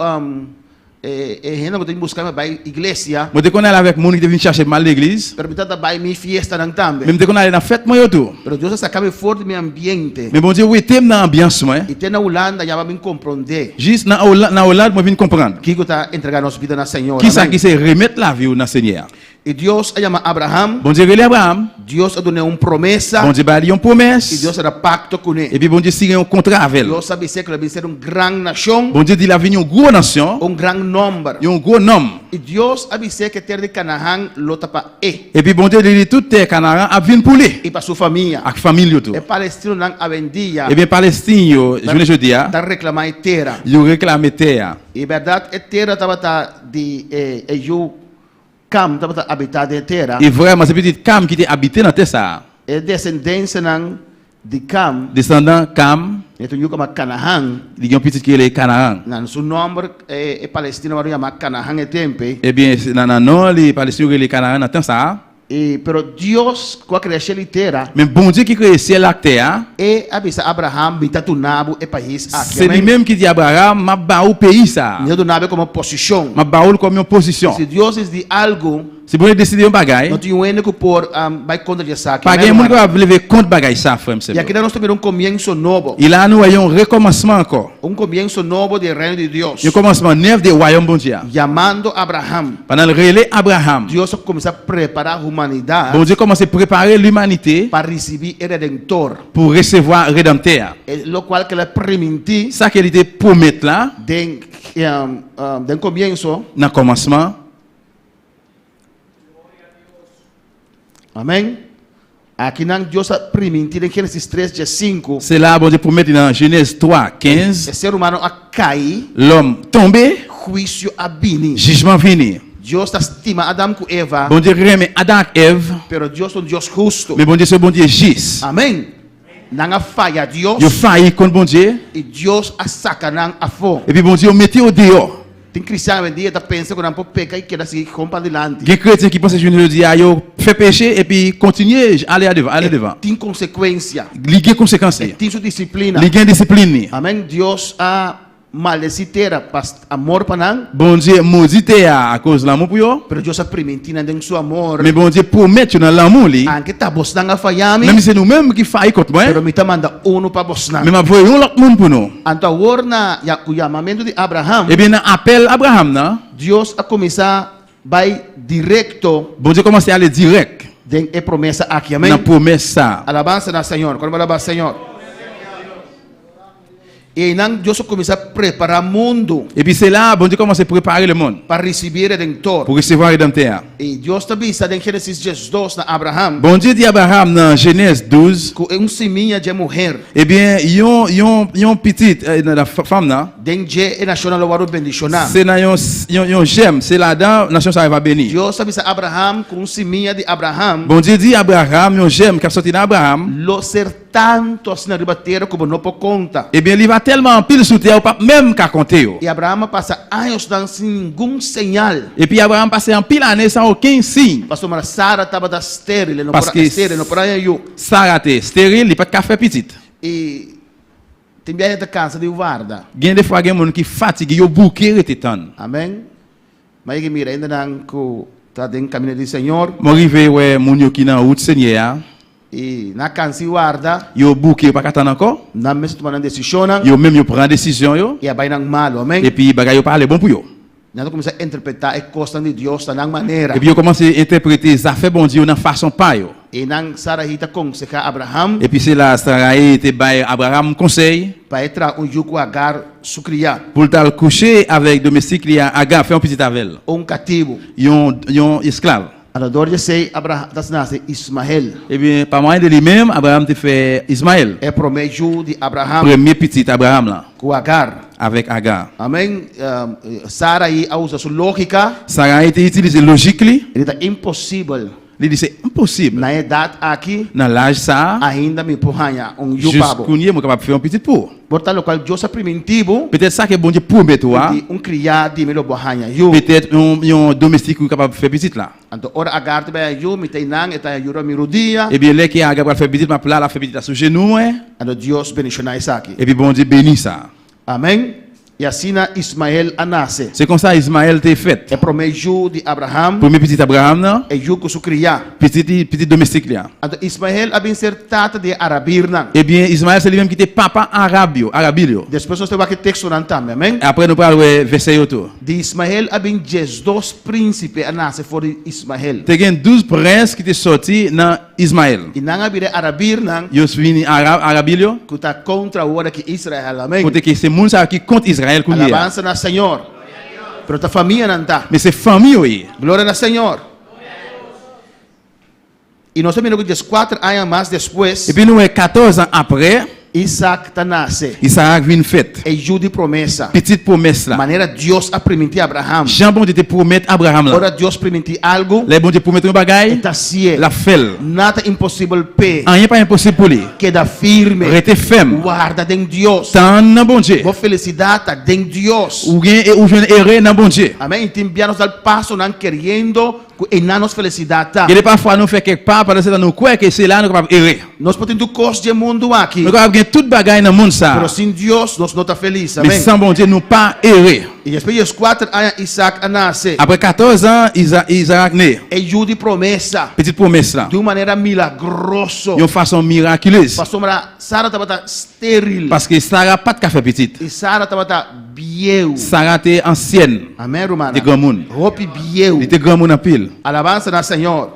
e e hende ku ta bin buska mi bai iglesia. Mwen te konn ale avèk moun ki te vin chache m al legliz. Pero mi tabata bai mi fiestanan tambe. Men m te konn ale nan fèt mwen yo tou. Pero Dios a saka mi for di mi ambiente. Men Bondye wete m nan anbyans mwen. I te na Hulanda ya bo a bin komprondé. Jis nan nan Holland mwen vin konprann. Kiko ta entrega nos bida na Señor. Kisa Amèn. ki se remèt lavi ou nan Senyè a. I Dios a yama Abraham. Bondye rele Abraham. Dios a dun'é un promesa. Bondye ba li yon pwomès. I Dios a da pakto kuné. Epi Bondye siyen yon kontra avè l. Dios a bis'é ku lo bin ser un gran nashon. Bondye di l ap vin yon gwo nasyon. Un gran nòmber. Yon gwo nonm. I Dios a bis'é ku e tera di Kanahan lo ta pa e. Epi Bondye di li tout tè Kanaran ap vin pou li. I pa su famia. Ak fanmi l yo tou. E palestinonan awendia. Ebyen Palestin yo jounen jodi a. Ta reklamá e tera. Yo reklame tè a. I bèrdat e tera tabata di e yu Kam tabata abitá den e tera. I vrèman, se pitit Kam ki te abite nan tè sa a. E desendensianan di Kam. Desandan Kam. E ta un yu kama Kanahan. Li gen yon pitit ki rele Kanaran. Nan su nòmber e palestino wòrdu yamá Kanahan e tempu ei. Ebyen, nan non li, Palestin yo rele Kanaran nan tan sa a. I, pero Dios ku a krea shelu i tera. Men Bondye ki kreye syèl ak tè a. E a bisa Abraham, Mi ta duna bo e pais aki. Se li menm ki di Abraham, M ap ba ou peyi sa a. Mi ta duna bo komo posishon. M ap ba ou l kòm yon posishon. Si Dios disidi algu. Si Bondye deside yon bagay. No tin un hende ku por bai kontra di esaki. Pa gen moun ki ap leve kont bagay sa a, frè m, sè m I aki yo. nan nos ta mira un komienso nobo. I la nou wè yon rekòmansman ankò. Un komienso nobo di e Reino di Dios. Yon kòmansman nèf de Wayòm Bondye a. Yamando Abraham. Pandan l rele Abraham. Dios a kuminsá prepará humanidat. Bondye kòmanse prepare limanite. Pa risibí e Redentor. Pou resevwa Redanmtè a. E lokual ke el a primintí. Sa ke li te pwomèt la. Den den komienso. Nan kòmansman. Amèn. Akinan Dios a primintí den Génesis 3, 15. Se la a Bondye pwomèt li nan Jenèz 3, 15. E ser humano a kai. Lòm tonbe. Huisio a bini. Jijman vini. Dios ta stima Adam ku Eva. Bondye renmen Adan ak Èv. Pero Dios ta un Dios hustu. Men Bondye se yon Bondye jis. Amèn. Nan a faya Dios. Yo fayi kont Bondye. I Dios a saka nan afó. Epi Bondye yo mete yo deyò. Tin kristian awendia ta pensa ku nan por peka i keda sigui kon padilanti. Gen kretyen ki panse jounen jodi a yo fè peche epi kontinye ale adevan, ale E devan. tin konsekuensia. Li gen konsekans E li. tin su disiplina. Li gen disiplin li. Amen. Dios a maldesí tera pa amor pa nan. Bondye modi tè a akoz lanmou pou yo. Pero Dios a primintí nan den su amor. Men Bondye pwomèt yo nan lanmou li. Anke ta bosnan a faya mi. Menm si se nou menm ki fayi kont mwen. Pero mi ta manda unu pa bosnan. Men m ap voye yon lòt moun pou nou. Anto awor na ya ku yamamentu di Abraham. Ebyen nan apèl Abraham nan. Dios a kuminsá bai direkto. Bondye kòmanse ale dirèk. Den e promesa aki. Amèn. Nan pwomès sa a. Alabansa na Señor. Kon bo alabá Señor? I einan Dios a kuminsá prepará mundu. Epi se la a Bondye kòmanse prepare lemonn. Pa risibí e Redentor. Pou resevwa Redanmtè a. I Dios ta bisa den Génesis 12 na Abraham. Bondye di Abraham nan Jenèz 12. Ku e un simia dje muher. Ebyen, yon, yon, yon pitit nan fanm nan. Den dje e nashonnan lo wòrdu bendishoná. Se nan yon, yon, yon jèm, se ladan nasyon sa yo va beni. Dios ta bisa Abraham ku un simia di Abraham. Bondye di Abraham, yon jèm k ap sòti nan Abraham. Lo ser Tantu asina riba tera ku bo no por konta. Ebyen, li va tèlman anpil sou tè a ou pap menm ka konte yo. I Abraham a pasa añosnan sin ningun señal. Epi Abraham pase anpil ane san okenn siy. Pasobra Sara tabata steril, e no por Paske estéril, e no por haña yu. Sara te steril, li pa t ka fè pitit. I tin biaha e ta kansa di warda. Gen de fwa gen moun ki fatige, yo bouke rete tann. Amen. M'a yega mira hendenan ku ta den kaminda di Señor. Mwen rive wè moun yo ki nan wout Senyè a. I nan a kansa i warda. Yo bouke yo pa ka tann ankò. Nan mester tuma nan desishonnan. Yo menm yo pran desizyon yo. I a bai nan malu. Amen. Epi bagay yo pa ale bon pou yo. Nan ta kuminsá interpretá e kosnan di Dios na nan manera. Epi yo kòmanse entèprete zafè Bondye yo nan fason pa yo. I nan Sarahi ta konsehá Abraham. Epi se la Sarahi te bay Abraham konsèy. Pa e traha un yu ku Agar, su kriá. Pou l t al kouche avèk domestik li a, Agar, fè yon pitit avè l. Un katibu. Yon esklav. Anto dor di esei Abraham ta nase Ismael. Ebyen, pa mwayen de li menm, Abraham te fè Ismael. E promé yu di Abraham. Premye pitit Abraham lan. Ku Agar. Avèk Agar. Amèn. Sarai a usa su lógika. Sarai te itilize lojik li. E di ta imposibel. Li di se enposib. Na e edat aki. Na laj sa a. Ainda mi por haña un yu pa bo. Jis kounye mwen kapab fè yon pitit pou ou. Por ta lokual Dios a primintí bo. Petèt sa ke Bondye pwomèt ou a. Di un kriá di mi lo bo haña yu. Petèt yon domestik ou kapab fè pitit la. Anto ora Agar ta bai haña yu, mi ta einan, e ta haña yu riba mi rudia. Ebyen lè ke Agar pral fè pitit, m ap la, l ap fè pitit la sou jenou mwen. Anto Dios bendishoná esaki. Epi Bondye beni sa. Amèn. I asina Ismael a nase. Se konsa Ismael te fèt. E promé yu di Abraham. Promé pitit Abraham nan. E yu ku su kriá. Pitit li, pitit domestik li a. Anto Ismael a bin ser tata di e arabirnan. Ebyen, Ismael se li menm ki te papa Arab yo, Arabil yo. Despues nos ta wak e tekstonan tambe, amèn. Apre nou pral wè vèsè yo tou. Di Ismael a bin diesdos prínsipe a nase for di Ismael. Te gen 12 prens ki te sòti nan. Ismael. I nan a bira e arabirnan. Yo vini Arab, Arabil yo. Ku ta kontra awor aki Israel. Amen. Kote ke se moun sa yo ki kont Israel kounye a. Alabansa na Señor. Pero ta famia nan ta. Men se fanmi yo ye. Gloria na Señor. I nos ta mira ku dieskuater aña mas despues. Epi nou wè 14 an apre. Isaac ta nase. Isaac vin fèt. E yu di promesa. Pitit pwomès la. Manera Dios a primintí Abraham. Jan Bondye te pwomèt Abraham la. Ora Dios primintí algu. Lè Bondye pwomèt ou yon bagay. E ta hasié. L ap fè l. Nada ta imposibel p'e. Anyen pa enposib pou li. Keda firme. Rete fèm. Warda den Dios. Tann nan Bondye. Bo felisidat ta den Dios. Ou gen e ou jwenn ere nan Bondye. Amen. I tin bia nos dal pasonan keriendo Ku einan nos felisidat ta. Gen de pafwa nou fè kèk pa, pandansetan nou kwè ke se la nou kapab ere. Nos por tin tur kos dje mundu aki. Nou kapab gen tout bagay nan mond sa a. Pero sin Dios nos no ta felis. Amen. Men san Bondye nou pa ere. I despues dieskuater aña Isaac a nase. Apre 14 an Isaac ne. E yu di promesa. Pitit pwomès la. Di un manera milagroso. Yon fason mirakileus. Pasobra Sara tabata steril. Paske Sara pat ka fè pitit. I Sara tabata bieu. Sara te ansyèn. Amèn, rumannan. Te granmoun. Hopi bieu. Li te granmoun anpil. Alabansa na Señor.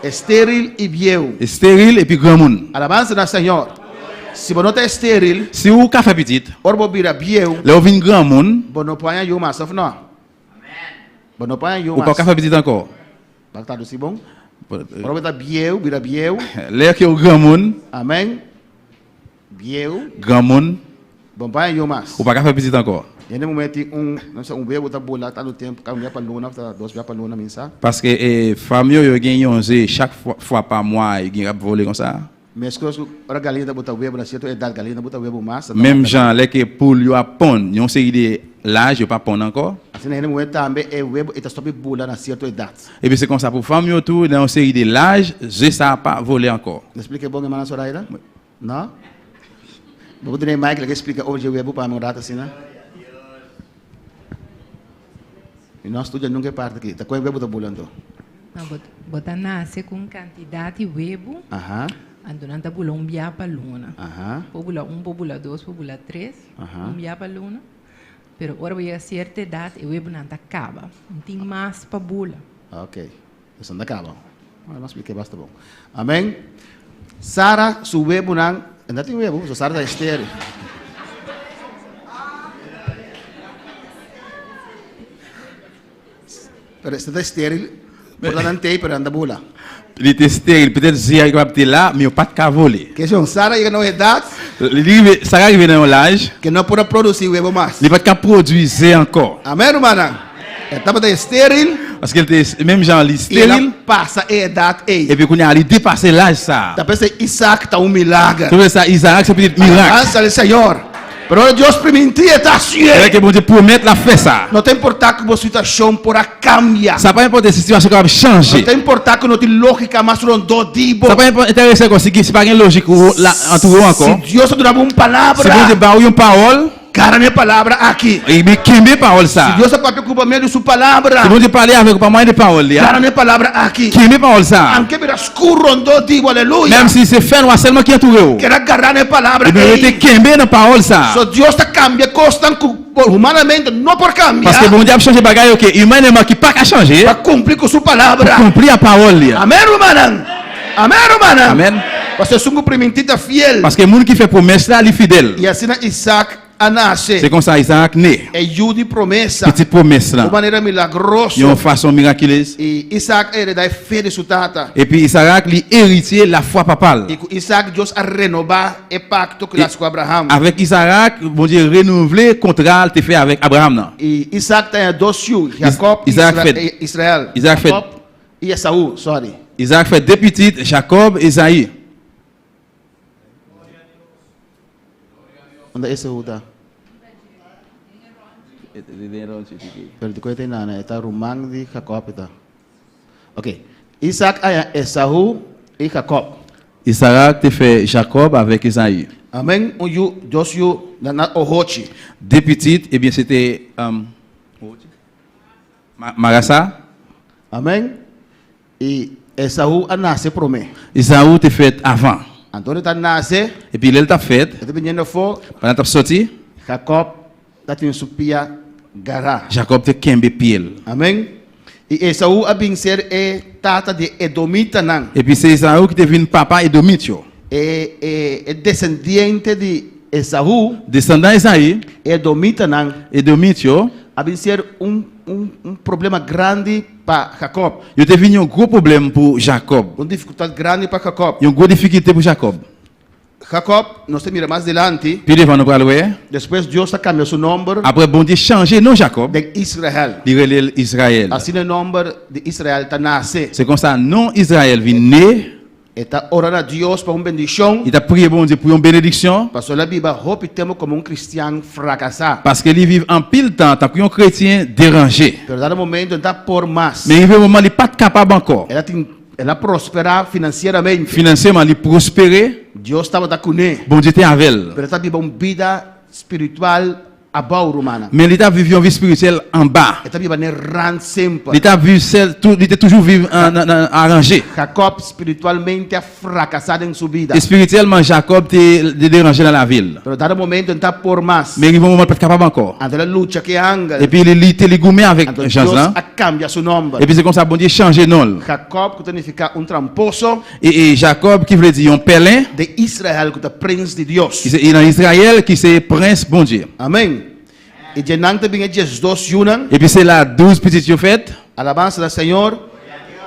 Esteril i bieu. Esteril epi granmoun. Alabansa na Señor. Si bo no ta esteril. Si ou ka fè pitit. Ora bo bira bieu. Lè ou vin granmoun. Bo no por haña yu mas, òf no? Bo no por haña yu Ou mas. pa ka fè pitit ankò. Bak ta dusi bon. Ora bo ta bieu, bira bieu. Lè ke ou granmoun. Amen. Bieu. Granmoun. Bon pa yon mas. Ou pa ka fè pitit ankò. Hende muhé tin un, no sa, un webu ta bula tantu tempu, kada un bia pa luna, ta dos bia pa luna, mi sa. Paske fanm yo, yo gen yon ze chak fwa pa mwa yo gen ap vole konsa. Meskos ku ora galina ta bota webu na sierto edat galina no bota webu mas. Menm jan lè ke poul yo ap ponn yon seri de laj yo pa ponn ankò. Asina hende muhé tambe e webu e ta stòp di bula na sierto edat. Epi se konsa pou fanm yo tou nan yon seri de laj ze sa pa vole ankò. Mi splika bon hermana Zoraida? No? Bo por tene mic laga e splika over dje webu pa mi un rato asina? Mi no a studia nunka e parti aki. Ta kon e webu ta bula anto? No, bo, bo ta nase ku un kantidat di webu. Aha. Anto nan ta bula un bia pa luna. Aha. Por bula un, por bula dos, por bula tres. Aha. Un bia pa luna. Pero ora bo yega sierto edat e webunan ta kaba. No tin mas pa bula. Ok. Esnan ta kaba. Bueno, mi a splika basta bon. Amen. Sara su webunan, e no tin webu, so Sara ta estéril. Pero esta ta estéril, por ta nan tei, pero nan ta bula. Li te steril, petèt ze a kapab te la, men yo pa t ka vole. Kesyon, Sara yega na un edat. Li rive, Sara rive nan yon laj. Ke no por a produsí webo mas. Li pa t ka pwodui ze ankò. Amèn, rumannan. E tabata estéril. Paske li te, menm jan li I el a steril. pasa e edat ei. Epi kounye a li depase laj sa a. Ta p'esei Isak ta un milager. Se pou sa Izarak se pitit mirak. Alabansa al Señor. Pero ora Dios primintí e ta hasié. Ora ke Bondye pwomèt l ap fè sa. No ta importá ku bo situashon por a kambia. Sa pa enpòte si situashon kapab chanje. No ta importá ku no tin lógika mas rondó di bo. Sa pa enterese ankò si pa gen lojik la antoure w ankò. Si Dios a duna bo un palabra. Si Bondye ba ou yon pawòl. Gara na e palabra aki. I mi kenbe pawòl sa. Si Dios a papia ku bo pa medio di su palabra. Si Bondye pale avèk ou pa mwayen de pawòl li a. Gara na e palabra aki. Kenbe pawòl sa. Anke bira skur rondó di bo, aleluya. Menm si se fènwa sèlman ki antoure ou. Keda gara na e palabra I mi ei. rete kenbe nan pawòl sa. So Dios ta kambia kosnan ku humanamente no por kambia. Paske Bondye ap chanje bagay yo ke imaneman ki pa ka chanje. Pa kumpli ku su palabra. Pou kumpli a pawòl li a. Amèn rumannan. Amèn rumannan. Amèn. Paske esun ku primintí ta fiel. Paske moun ki fè pwomès la, li fidèl. I asina Isak a nase. Se konsa Izaak ne. E yu di promesa. Pitit pwomès la. Un manera milagroso. Yon fason mirakiles. I Isak a heredá e fe di su tata. Epi Isaak li eritye lafwa papa l. I ku Isak Dios a renobá e pakto ku el a hasi ku Abraham. Avèk Isaak, Bondye renouvle kontra l te fè avèk Abraham nan. I Isak ta haña dos yu, Jakòb i Israel. Izaak fè. Jakòb i Esaú, sorry. Izaak fè de pitit, Jakòb, Ezaí. Unda Esaú ta? Pero di ku e ta inana? E ta ruman di Jakòb e ta. Ok. Isak a haña Esaú i Jakòb. Isaak te fè Jakòb avèk Esaú. Amèn. Un yu, dos yu na nan ohochi. De pitit, ebyen se te Marasa. Amèn. I Esaú a nase promé. Esaú te fèt avan. Anto e ta nase. Epi lè l t ap fèt. E ta biniendo afó. Pandan l t ap soti. Jakòb ta tin su pia gará. Jakòb te kenbe pie l. Amèn. I Esaú a bin ser e tata di e edomitanan. Epi se Esaú ki te vin papa edomit yo. E e desendiente di Esaú. Desandan Esaí. E edomitanan. Edomit yo. A bin ser un un un problema grandi pa Jakòb. Yo te vin yon gwo pwoblèm pou Jakòb. Un difikultat grandi pa Jakòb. Yon gwo difikilte pou Jakòb. Jakòb, nos ta mira mas dilanti. Pi devan nou pral wè. Despues Dios ta kambia su nòmber. Apre Bondye chanje non Jakòb. Den Israel. Li rele l Israel. Asina e nòmber di Israel ta nase. Se konsa non Israel vin ne. E ta ora na Dios pa un bendishon. Li ta priye Bondye pou yon benediksyon. Pasobra el a biba hopi tempu komo un kristian frakasá. Paske li viv anpil tan tankou yon kretyen deranje. Pero dado momento e ta por mas. Men rive yon moman li pat kapab ankò. El a tin, el a prosperá finansieramente. Finansierman li prospere. Dios tabata kuné. Bondye te avè l. Pero e ta biba un bida spiritual Abou, rumannan. Men li ta viv yon vi spirityèl anba. E ta biba n'e rand semper. Li ta viv sèl tou, li te toujou viv nan nan aranje. Jakòb spiritualmente a frakasá den su bida. Espirityèlman Jakòb te deranje nan lavi l. Pero dado momento e no ta por mas. Men rive yon moman li pa t kapab ankò. Anto el a lucha ku e angel. Epi li lite, li goumen avèk Anto anj Dios lan. a kambia su nòmber. Epi se konsa Bondye chanje non l. Jakòb ku ta nifiká un tramposo. E Jakòb ki vle di yon pèlen. Den Israel ku ta prens di Dios. Ki se e nan Israel ki se prens Bondye. Amèn. E dje nan ta bin e 12 yunan. Epi se la 12 pitit yo fèt. Alabansa na Señor.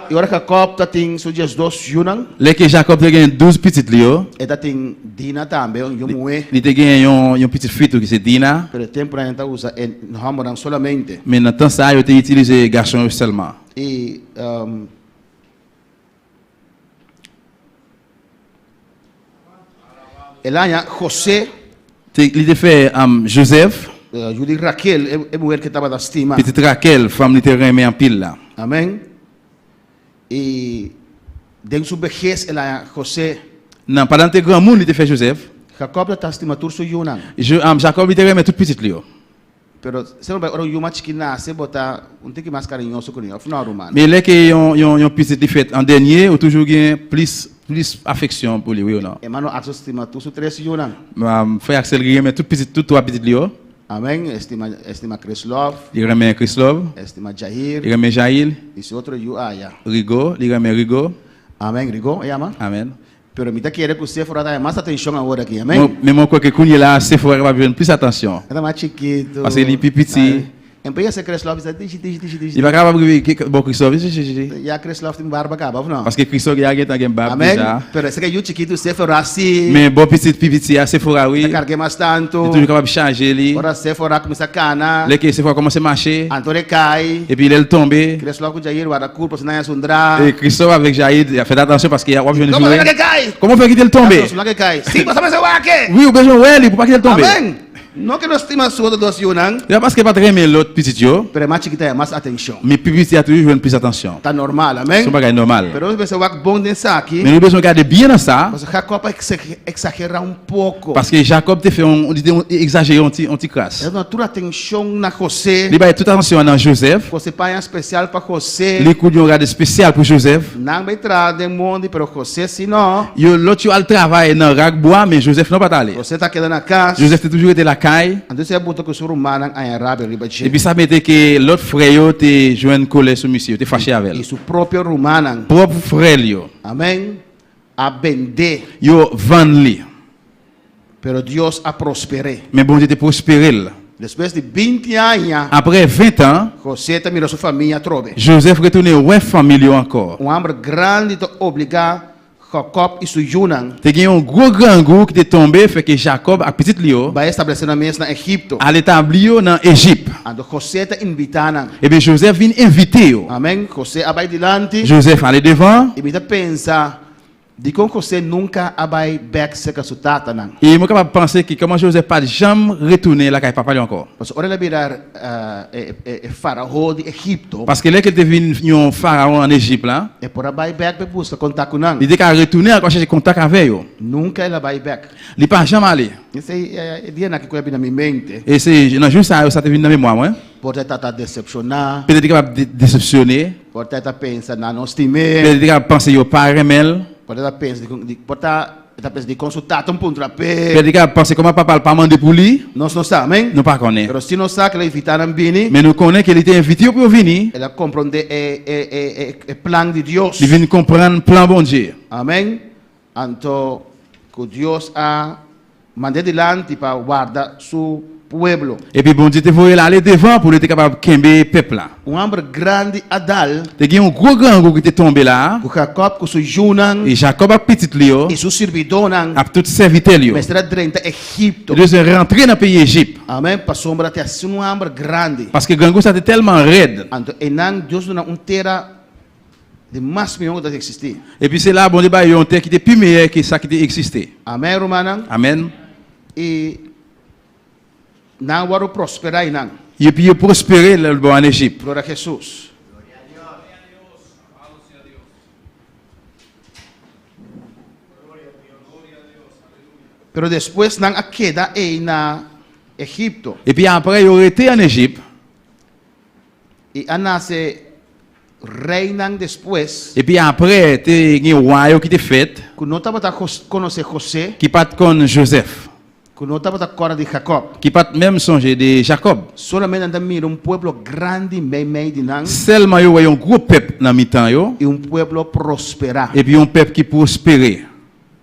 I ora Jakòb ta tin su 12 yunan. Lè ke Jakòb te gen 12 pitit li yo. E ta tin Dina tambe, un yu muhé. Li te gen yon pitit fi tou ki se Dina. Pero e tempunan nan ta usa e hòmbernan solamente. Men nan tan sa a yo te itilize gason yo sèlman. I. El haña José. Li te fè Jozèf. Yu di Raquel, e muher ke tabata stima. Pitit Raquel, fanm li te renmen anpil la. Amèn. I den su behes el haña José. Nan, pandan li te granmoun, li te fè Jozèf. Jakòb ta stima tur su yunan. Jakòb li te renmen tout pitit li yo. Pero semper bai ora un yu mas chikí nase bo ta un tiki mas kariñoso ku ni, òf no, ruman? Men lè ke yon yon yon pitit li fèt an dènye, ou toujou gen plis plis afeksyon pou li, wi ou non? Hermano Axel stima tur su tres yunan. Frè Axel li renmen tout pitit tout 3 pitit li yo. Amen, e stima e stima Chrislove. Li renmen Chrislove. E stima Jair. Li renmen Jair. I su otro yu aya. Rigo, li renmen Rigo. Amen, Rigo e yama? Amen. Pero mi ta kere ku Sefora ta haña mas atenshon awor aki, amèn. Men mwen kwè ke kounyela a Sefora kapab jwenn plis atansyon. E ta mas chikitu. Paske li pi piti. En p'e yese Krislòf bisa dishi dishi dishi dishi. Li pa kapab rive bò Krislòf dishi dishi dishi. Ya Krislòf tin barba kaba òf no? Paske Krislòf ya gentan gen bab Amèn. deja. Pero esaki e yu chikitu Sefora si. Men bò pitit pi piti a Sefora wi. Ta karg'é mas tantu. Li toujou kapab chaje li. Ora Sefora kuminsá kana. Lè ke Sefora kòmanse mache. Anto el kai. Epi lè l tonbe. Krislòf ku Jair warda kur pasobra nan ya sundra. E Krislòf avèk Jair fèt atansyon paske wap jwenn Koman joure. fè lage kay? Koman fè kite l tonbe? Atansyon lage kay. Si pasobra se wake. Wi ou bezwen wè li pou pa kite l tonbe. Amèn. No ku e no stima su otro dos yunan. Se pa paske e pa ta renmen lòt pitit yo. Pero e mas chikit a haña mas atenshon. Men pi piti a toujou jwenn plis atansyon. Ta normal, amen? Se yon bagay nòmal. Pero nos mester wak bon den esaki. Men nou bezwen gade byen nan sa. Pasobra Jakòb a eksagerá un poko. Paske Jakòb te fè yon, li te egzajere yon ti, yon ti kras. El a duna tur atenshon na José. Li bay tout atansyon an nan Jozèf. José paña spesial pa José. Li koud yon rad espesyal pou Jozèf. Nan bai traha den mondi, pero José si no. Yo lòt yo al travay nan rak bwa, men Jozèf non pa t ale. José ta keda na kas. Jozèf te toujou rete lakay. Anto esei a buta ku su rumannan haña rabia riba dje. Epi sa mete ke lòt frè yo te jwenn kolè sou misye, yo te fache avè l. I su propio rumannan. Pwòp frè l yo. Amèn. A bend'é. Yo vann li. Pero Dios a prosper'é. Men Bondye te pwospere l. Despues di 20 aña. Apre ventan. José ta mira su famia atrobe. Jozèf retounen wè fanmi l yo ankò. Un hamber grandi ta obligá Jakòb i su yunan. Te gen yon gwo grangou ki te tonbe fè ke Jakòb ak pitit li yo. Bai establesé nan mes na Egipto. Al etabli yo nan Ejip. Anto José ta invitá nan. Ebyen Jozèf vin envite yo. Amèn. José a bai dilanti. Jozèf ale devan. I mi ta pensa Dikon José nunka a bai bèk serka su tatanan? I mwen kapab panse ke kòman Jozèf pa t janm retounen lakay papa li ankò. Pasobra ora el a bira e faraó di Egipto. Paske lè ke l te vin yon farawon ann Ejip la. E por a bai bèk pa buska kontak ku nan. Li te ka retounen ankò chèche kontak avè yo. Nunka el a bai bèk. Li pa janm ale. Esei e dianan ki ku a bini na mi mente. E se nan jou sa yo sa te vin nan memwa mwen. Por ta e ta desepshoná. Petèt li kapab desepsyone. Por ta e ta pensa nan no stim'é. Petèt li kapab panse yo pa renmen l. Por ta e ta pensa di por ta e ta pensa dikon su tata un puntra p'e. Petèt li kapab panse kòman papa l pa mande pou li. Nos no sa, amèn? Nou pa konnen. Pero si nos sa ke el a invitá nan bini. Men nou konnen ke li te envite yo pou yo vini. El a komprondé e e e e plan di Dios. Li vin konprann plan Bondye. Amèn. Anto ku Dios a mand'é dilanti pa warda su pueblo. Epi Bondye te voye l ale devan pou li te kapab kenbe pèp la. Un hamber grandi a dal. Te gen yon gwo grangou ki te tonbe la a. Ku Jakòb ku su yunan. E Jakòb ak pitit li yo. I su sirbidónan. Ak tout sèvitè l yo. Mester a drenta Egipto. Te bezwen rantre nan peyi Ejip. Amèn, pasobra te hasi un hamber grandi. Paske grangou sa te tèlman rèd. Anto einan Dios duna un tera. Di mas mihó ku ta eksistí. Epi se la Bondye bay yo yon tè ki te pi meyè ke sa ki te eksiste. Amèn, rumannan. Amèn. I nan wòrdu prosperá einan. I epi yo prospere lè bò ann Ejip. Gloria a Hesus. Pero despues nan a keda ei na Egipto. Epi apre yo rete ann Ejip. I a nase reinan despues. Epi apre, te gen wa yo ki te fèt. Ku no tabata konosé José. Ki pa t konn Jozèf. Ku no tabata kòrda di Jakòb. Ki pa t menm sonje de Jakòb. Solamente nan ta mira un pueblo grandi meimei di nan. Sèlman yo wè yon gwo pèp nan mitan yo. I un pueblo prosperá. Epi yon pèp ki pwospere.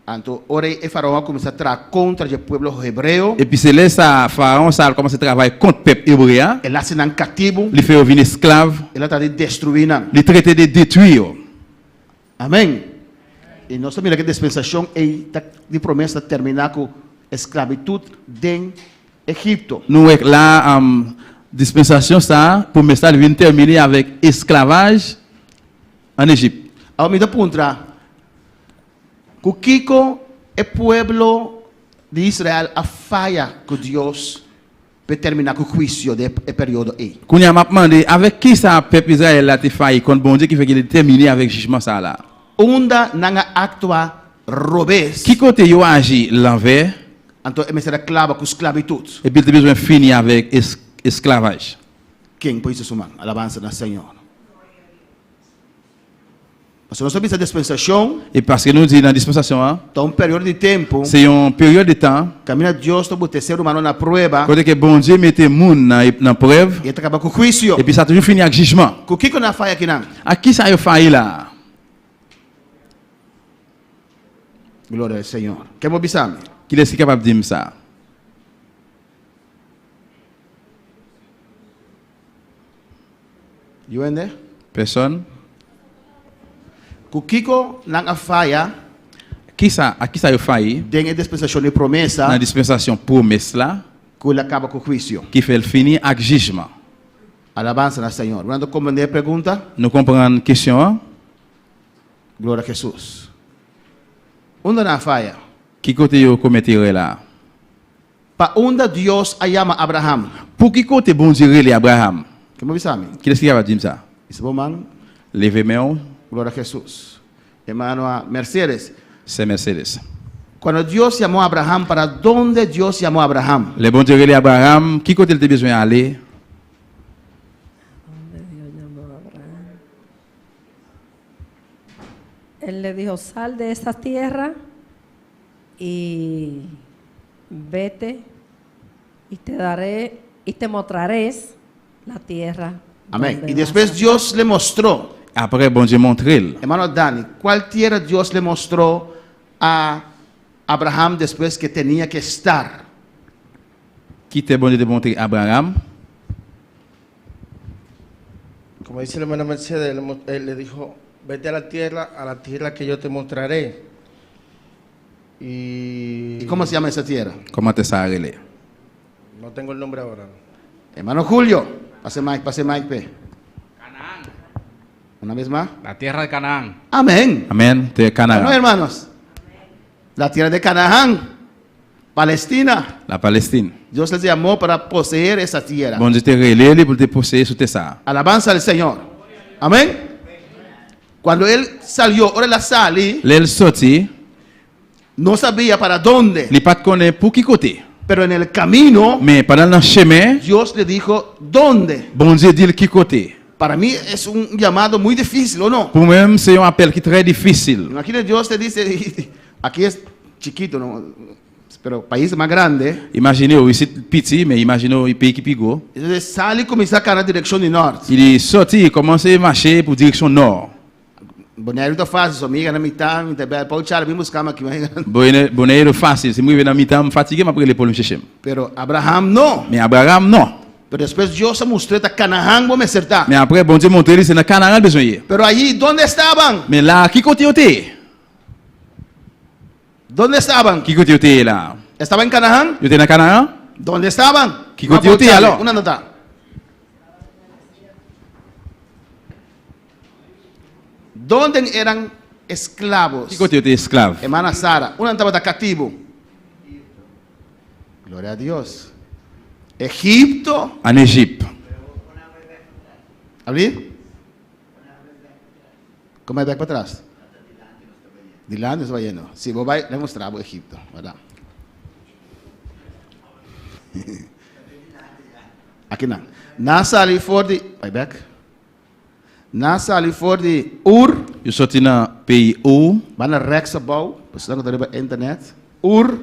Anto ora e faraon a kuminsá traha kontra dje pueblo hebreo. Epi se lè sa a faraon sa a al kòmanse travay kont pèp ebre a. El a hasi nan katibu. Li fè yo vin esklav. El a trata di destruí nan. Li trete de detwi yo. Amèn. I nos ta mira ku e dispensashon ei ta di promesa ta terminá ku esklabitut den Egipto. Nou wè la dispensasyon sa a, pwomès la li vin tèmine avèk esklavaj ann Ejip. Awor mi ta puntra. Ku kiko e pueblo di Israel a faya ku Dios p'e terminá ku huisio den e periodo ei? Kounye a m ap mande, avèk kisa pèp Izrayèl la te fayi kont Bondye ki fè ke li tèmine avèk jijman sa a la? Unda nan a aktua robes? Ki kote yo aji lanvè? Anto e mester a klaba ku sklabitut. Epi l te bezwen fini avèk esklavaj. Ken por hisa su man? Alabansa na Señor. Pasobra nos ta bisa dispensashon. E paske nou di nan dispensashon an. Ta un periodo di tempu. Se yon peryòd de tan. Kaminda Dios ta buta e ser humano na prueba. Kote ke Bondye mete moun nan prèv. I e ta kaba ku huisio. Epi sa toujou fini ak jijman. Ku kiko nan a faya kinan? Ak kisa yo fayi la a? Gloria al Señor. Ken por bisa mi? Kilès ki kapab di m sa? Yu hende? Pèsòn? Ku kiko nan a faya? Kisa, a kisa yo fayi? Den e dispensashon di promesa. Nan dispensashon promes la. Ku el a kaba ku huisio. Ki fè el fini ak jijman. Alabansa na Señor. Bo nan ta komprendé e pregunta? Nou konprann kesyon an? Gloria a Hesus. Unda nan a faya? Ki kote yo komèt erè la? Pa unda Dios a yama Abraham? Pou ki kote Bondye rele Abraham? Ken por bisa mi? Kiles ki kapab di m sa? Hisa bo man. Leve men w. Gloria a Jesus. Hermano Mercedes. Sè Mercedes. Cuando Dios llamó a Abraham, para donde Dios llamó a Abraham? Lè Bondye rele Abraham, ki kote l te bezwen ale? Donde Dios llamó a Abraham? Él le dijo, sal de esa tierra y vete y te daré y te mostraré la tierra. Amén. donde Y después vas a Dios le mostró. Apre Bondye montre l. Hermano Dani, ¿cuál tierra Dios le mostró a Abraham después que tenía que estar? Ki tè Bondye te montre Abraram? Como dice la hermana Mercedes, él, él le dijo, vete a la tierra, a la tierra que yo te mostraré. Y, ¿Y cómo se llama esa tierra? Kòman tè sa a rele? No tengo el nombre ahora. Hermano Julio, pase mic, pase mic, pe. Una vez más. La tierra de Canaán. Amén. Amèn. Tè ¿No, Kanaran. hermanos? La tierra de Canaán, Palestina. La Palestin. Dios les llamó para poseer esa tierra. Bondye te rele li pou l te poseye sou tè sa a. Alabanza al Señor. Amén. Cuando él salió, ahora la sali, Lè l soti, no sabía para dónde, li pa t konnen pou ki kote. pero en el camino Men, pandan l nan chemen, Dios le dijo dónde. Bondye di l ki kote. Para mí es un llamado muy difícil, ¿o no? Pou mwen menm, se yon apèl ki trè difisil. Imagina Dios te dice, aquí es chiquito, ¿no? pero país más grande. Imajine w, isit piti, men imajine w peyi ki pi gwo. Entonces sale y comienza a caminar dirección de norte. Li di, soti, kòmanse mache pou direksyon nò. Boneiru ta fácil, so mi yega na mitad, mi ta bel Paul Charlie, bin busca mi aki. Boneiru fácil, si m rive nan mitan, m fatige, m ap rele Paul m chèche m. Pero Abraham no. Men Abraham non. Pero después Dios a mustr'é ta Canaán bo mester ta. Men apre, Bondye montre li se nan Kanaran l bezwen ye. Pero allí, ¿dónde estaban? Men la a, ki kote yo te ye? ¿Dónde estaban? Ki kote yo te ye la a? ¿Estaban en Canaán? Yo te nan Kanaran? ¿Dónde estaban? Ki kote yo te ye alò? Una nota. ¿Dónde eran esclavos? Ki kote yo te esklav? Hermana Sara, una tabata cativo. Gloria a Dios. Egipto. An Ejip. Abrí? Como back para atrás? Dilanti nos ta bayendo. Si bo bai, lo mustra bo Egipto, wardá. Aki nan. Nan sali for di, bai bek. Nan sali for di Ur. Yo soti na peyi Ur. Bai na rechts abou, pasobra nan ku ta riba internet. Ur,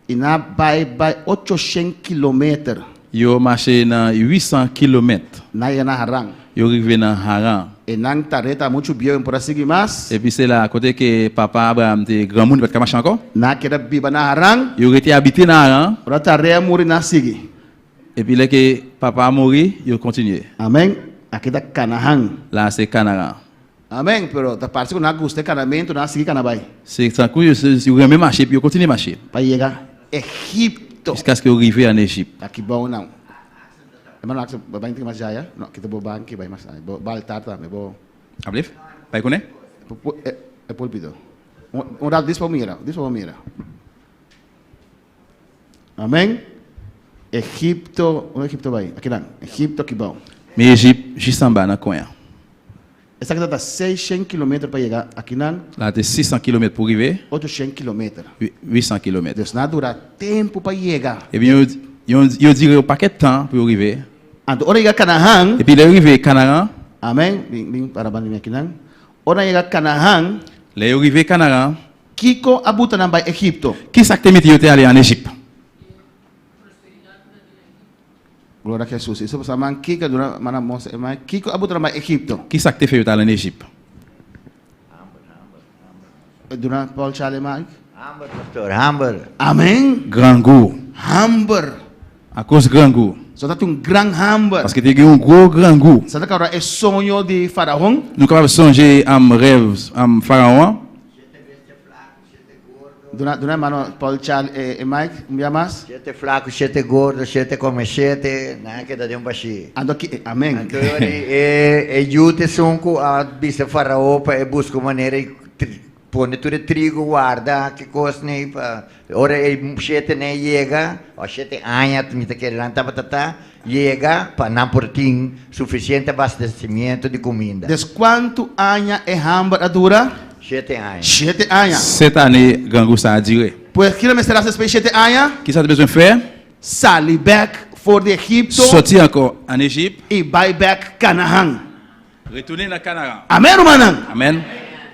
i nan bai bai ochoshen kilometer. Yo mache nan uisan kilomèt. Nan yega na Haran. Yo rive nan Haran. E nan tareta muchu bieu en por a sigui mas. Epi se la kote ke papa Abraham te granmoun, li pa t ka mache ankò. Nan a keda biba na Haran. Yo rete abite nan Haran. Ora tarea muri nan a sigui. Epi lè ke papa a mouri, yo kontinye. Amen. Aki ta Kanahan. La se Kanaran. Amen, pero ta parse ku nan a gusta e kanamentu, nan a sigui kana bai. Se tankou yo yo renmen mache epi yo kontinye mache. Pa yega Egipto. Jiskaske yo rive ann Ejip. Aki bou nan. Hermano Axel, bo bai mas djaya? No, kita bo banki bai mas bo altar tambe, bo. Ablif? Bai kuné? E pulpito. Un rato dis pa bo mira, dis pa bo mira. Amen. Egipto, unda Egipto bai? Akinan, Egipto aki bou. Mi Ejip jis anba nan kwen an. Esaki ta ta seishen kilometer pa yega akinan. La te 600 kilometer pou rive. Ochoshen kilometer. 800 kilometer. Dus nan a dura tempu pa yega. Epi yo yo dire yon pakèt tan pou yo rive. Anto ora yega Kanahan. Epi lè yo rive Kanaran. Amen. Bin bin para banda mi akinan. Ora yega Kanahan. Lè yo rive Kanaran. Kiko a buta nan bai Egipto? Kisa k te mete yo te ale ann Ejip? Gloria a Jesus. Eso pasaba man kiko duna mana Mose e man kiko a buta nan bai Egipto? Kisa k te fè yo ta al ann Ejip? Duna Paul Charlie mic. Hamber, pastor, hamber. Amen. Grangou. Hamber. Akoz grangou. So ta tin un gran hamber. Paske te gen yon gwo grangou. Sa ta kòrda e soño di Faraon. Nou kapab sonje rèv Faraon an. Shete bestia flaku, shete gordo. Duna duna hermano Paul Charlie e e mic un bia mas. Shete flaku, shete gordo, shete kome shete, nan a keda den bashí. Anto ki amen. Anto e e yu t'esun ku a bisa Farao pa e buska un manera i. pone tur e trigo warda ki kos nei pa ora e shetenan yega o shete aña mi ta kere nan tabata ta yega pa nan por tin sufisiente abastecimiento di kuminda. Des kuantu aña e hamber a dura? Shete aña. Shete aña. Sete ane grangou sa a dire. Pues kila mester hasi despues di shete aña? Kisa ta bezwen fè? Sali bèk for di Egipto. Soti ankò an Ejip. I bai bèk Kanahan. Retounen nan Kanaran. Amèn, rumannan? Amèn.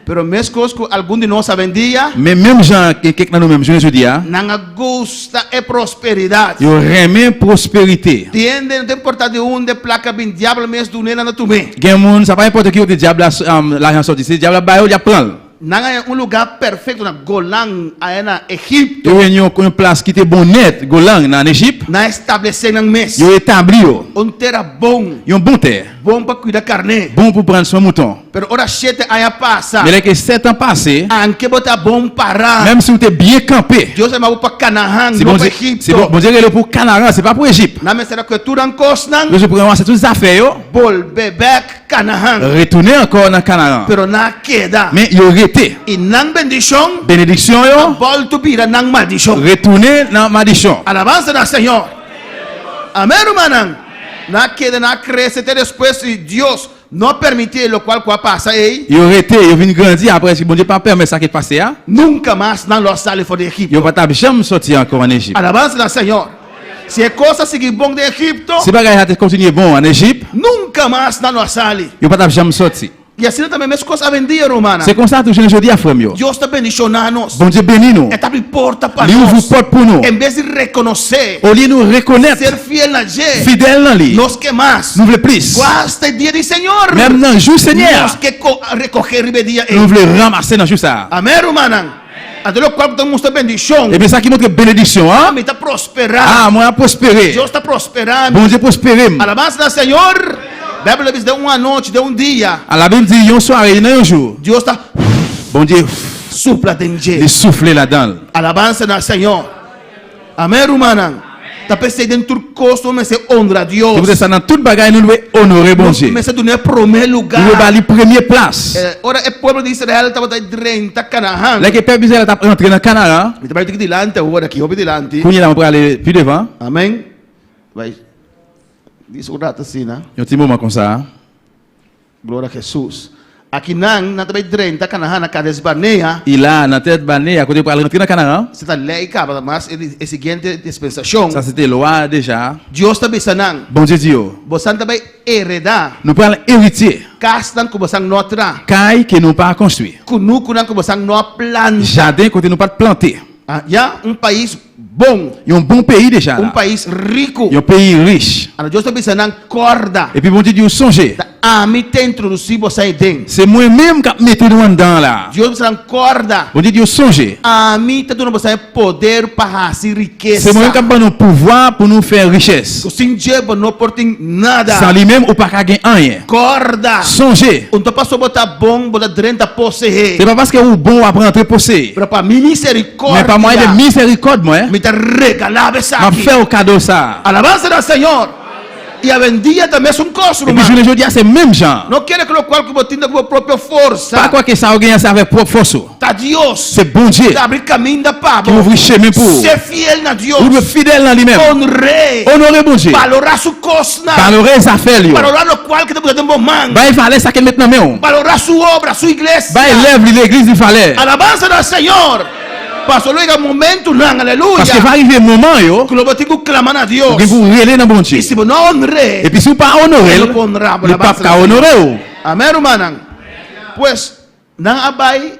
Pero meskos ku algun di nos awendia. Men menm jan gen kèk nan nou menm jounen jodi a. Nan a gusta e prosperidat. Yo renmen prosperite. Tin hende no ta importá di unda e plaka bin, diabel mes dun'é nan ta tum'é. Gen moun sa pa enpòte ki kote dyab la lajan sòti, si dyab la ba yo, y ap pran l. Nan haña un lugá perfekto na Golan, aya na Egipto. Yo jwenn yon plas ki te bon nèt, Golan, nan Ejip. Nan establesé nan mes. Yo etabli yo. Un tera bon. Yon bon tè. Bon pa kuida karné. Bon pou pran swen mouton. Pero ora shete aña pasa. Men lè ke sèt an pase. Anke bo ta bon para. Menm si ou te byen kanpe. Dios a yama bo pa Kanahan, no pa Egipto. Si Bondye rele ou pou Kanaran, se pa pou Ejip. Nan mester a kue tur nan kosnan. Yo pran ranmase tout zafè yo. Bolbe bèk. Kanahan. Retounen ankò nan Kanaran. Pero nan a keda. Men yo rete. I nan bendishon. Benediksyon yo. A bòltu bira nan maldishon. Retounen nan madishon. Alabansa na Señor. Amen rumannan. Nan a keda, nan a krese te despues i Dios no a permiti e lokual ku a pasa ei. Yo rete, yo vin grandi apre si Bondye pa pèmèt sa ki pase a. Nunka mas nan lo a sali for di Egipto. Yo pa tap janm sòti ankò an Ejip. Alabansa na Señor. Si e kos a sigui bon den Egipto. Si bagay sa te kontinye bon an Ejip. Nunka mas nan lo a sali. Yo pa t ap janm soti. I asina tambe meskos awendia, rumannan. Se konsa tou jounen jodi a, frè m yo. Dios ta bendishoná nos. Bondye beni nou. E ta abri porta pa nos. Li ouvri pòt pou nou. En bes di rekonosé. Olye nou rekonèt. Ser fiel na dje. Fidèl nan li. Nos ke mas. Nou vle plis. Ku asta e dia di Señor. Menm nan jou Senyè a. Nos ke rekohé riba e dia ei. Nou vle ranmase nan jou sa a. Amèn, rumannan. Anto lo cual cu ta mustra bendicion. Ebyen sa ki montre benediksyon an. Ah, mi ta prospera. Ah, mwen ap prospere. Dios ta prospera mi. Bondye prospere m. Alabansa na Señor. Bijbel ta bisa den un anochi, den un dia. A La Bib di yon sware, nan yon jou. Dios ta. Bondye. Supla den dje. Li soufle ladan l. Alabansa na Señor. Amen rumannan. Ta p'esei den tur kos nos mester honra Dios. Te sa nan tur bagay nou dwe onore Bondye. Nos mester dun'é promé lugá. Nou dwe ba li premye plas. Ora e pueblo di Israel tabata drenta Kanahan. Lè ke pèp Israel tap rantre nan Kanaran. Mi ta bai tiki dilanti awor aki, hopi dilanti. Kounye la mwen prale pi devan. Amen. Bai dis un rato asina. Yon ti moman konsa. Gloria a Jesus. Aki nan, nan ta bai drenta Kanahan na Kades Barnea. I la, nan tèt Barnea, kote yo pral rantre nan Kanaran. Se ta lei kaba, mas e siguiente dispensashon. Sa se te lwa deja. Dios ta bisa nan. Bondye di yo. Bosan ta bai eredá. Nou pral eritye. Kasnan ku bosan no a traha. Kay ke nou pa konstwi. Kunukunan ku bosan no a planta. Jaden kote nou pa t plante. Ya, un pais bon. Yon bon peyi deja la. Un pais riku. Yon peyi rich. Anto Dios ta bisa nan, Kòrda. Epi Bondye di yo, Sonje. Ta ami ta introdusí boso aden. Se mwen menm k ap mete nou anndan an la. Dios bisa nan, Kòrda. Bondye di yo, Sonje. Ami ta duna boso e poder pa hasi rikesa. Se mwen menm k ap ban nou pouvwa pou nou fè richès. Ku sin dje bo no por tin nada. San li menm ou pa ka gen anyen. Kòrda. Sonje. Un ta paso bo ta bon, bo ta drenta poseé. Se pa paske ou bon w ap rantre posee. Pero pa mi miserikòrdia. Men pa mwayen de mizerikòd mwen. Mi ta regalá bo esaki. M ap fè ou kado sa a. Alabansa na Señor. I awendia ta mesun kos, ruman. Epi jounen jodi a se menm jan an. No kere ku lokual ku bo tin ta ku bo propio forsa. Pa kwè ke sa ou genyen se avèk pwòp fòs ou. Ta Dios. Se Bondye. Ta abri kaminda pa bo. Ki ouvri chemen pou ou. Se fiel na Dios. Ou dwe fidèl nan li menm. Onr'é. Onore Bondye. Balorá su kosnan. Balore zafè l yo. Balorá lokual ke ta buta den bo man. Bay valè sa ke l met nan men ou. Balorá su obra, su iglesia. Bay lèv li, legliz li valè. Alabansa na Señor. Paso lo yega momentunan, aleluya. Paske va rive moman yo. Ku lo bo tin ku klama na Dios. Ou gen pou rele nan Bondye. I si bo no onr'é. Epi si ou pa onore l. E lo por onra bo. Li pap ka onore ou. Amèn rumannan. Pues. Nan a bai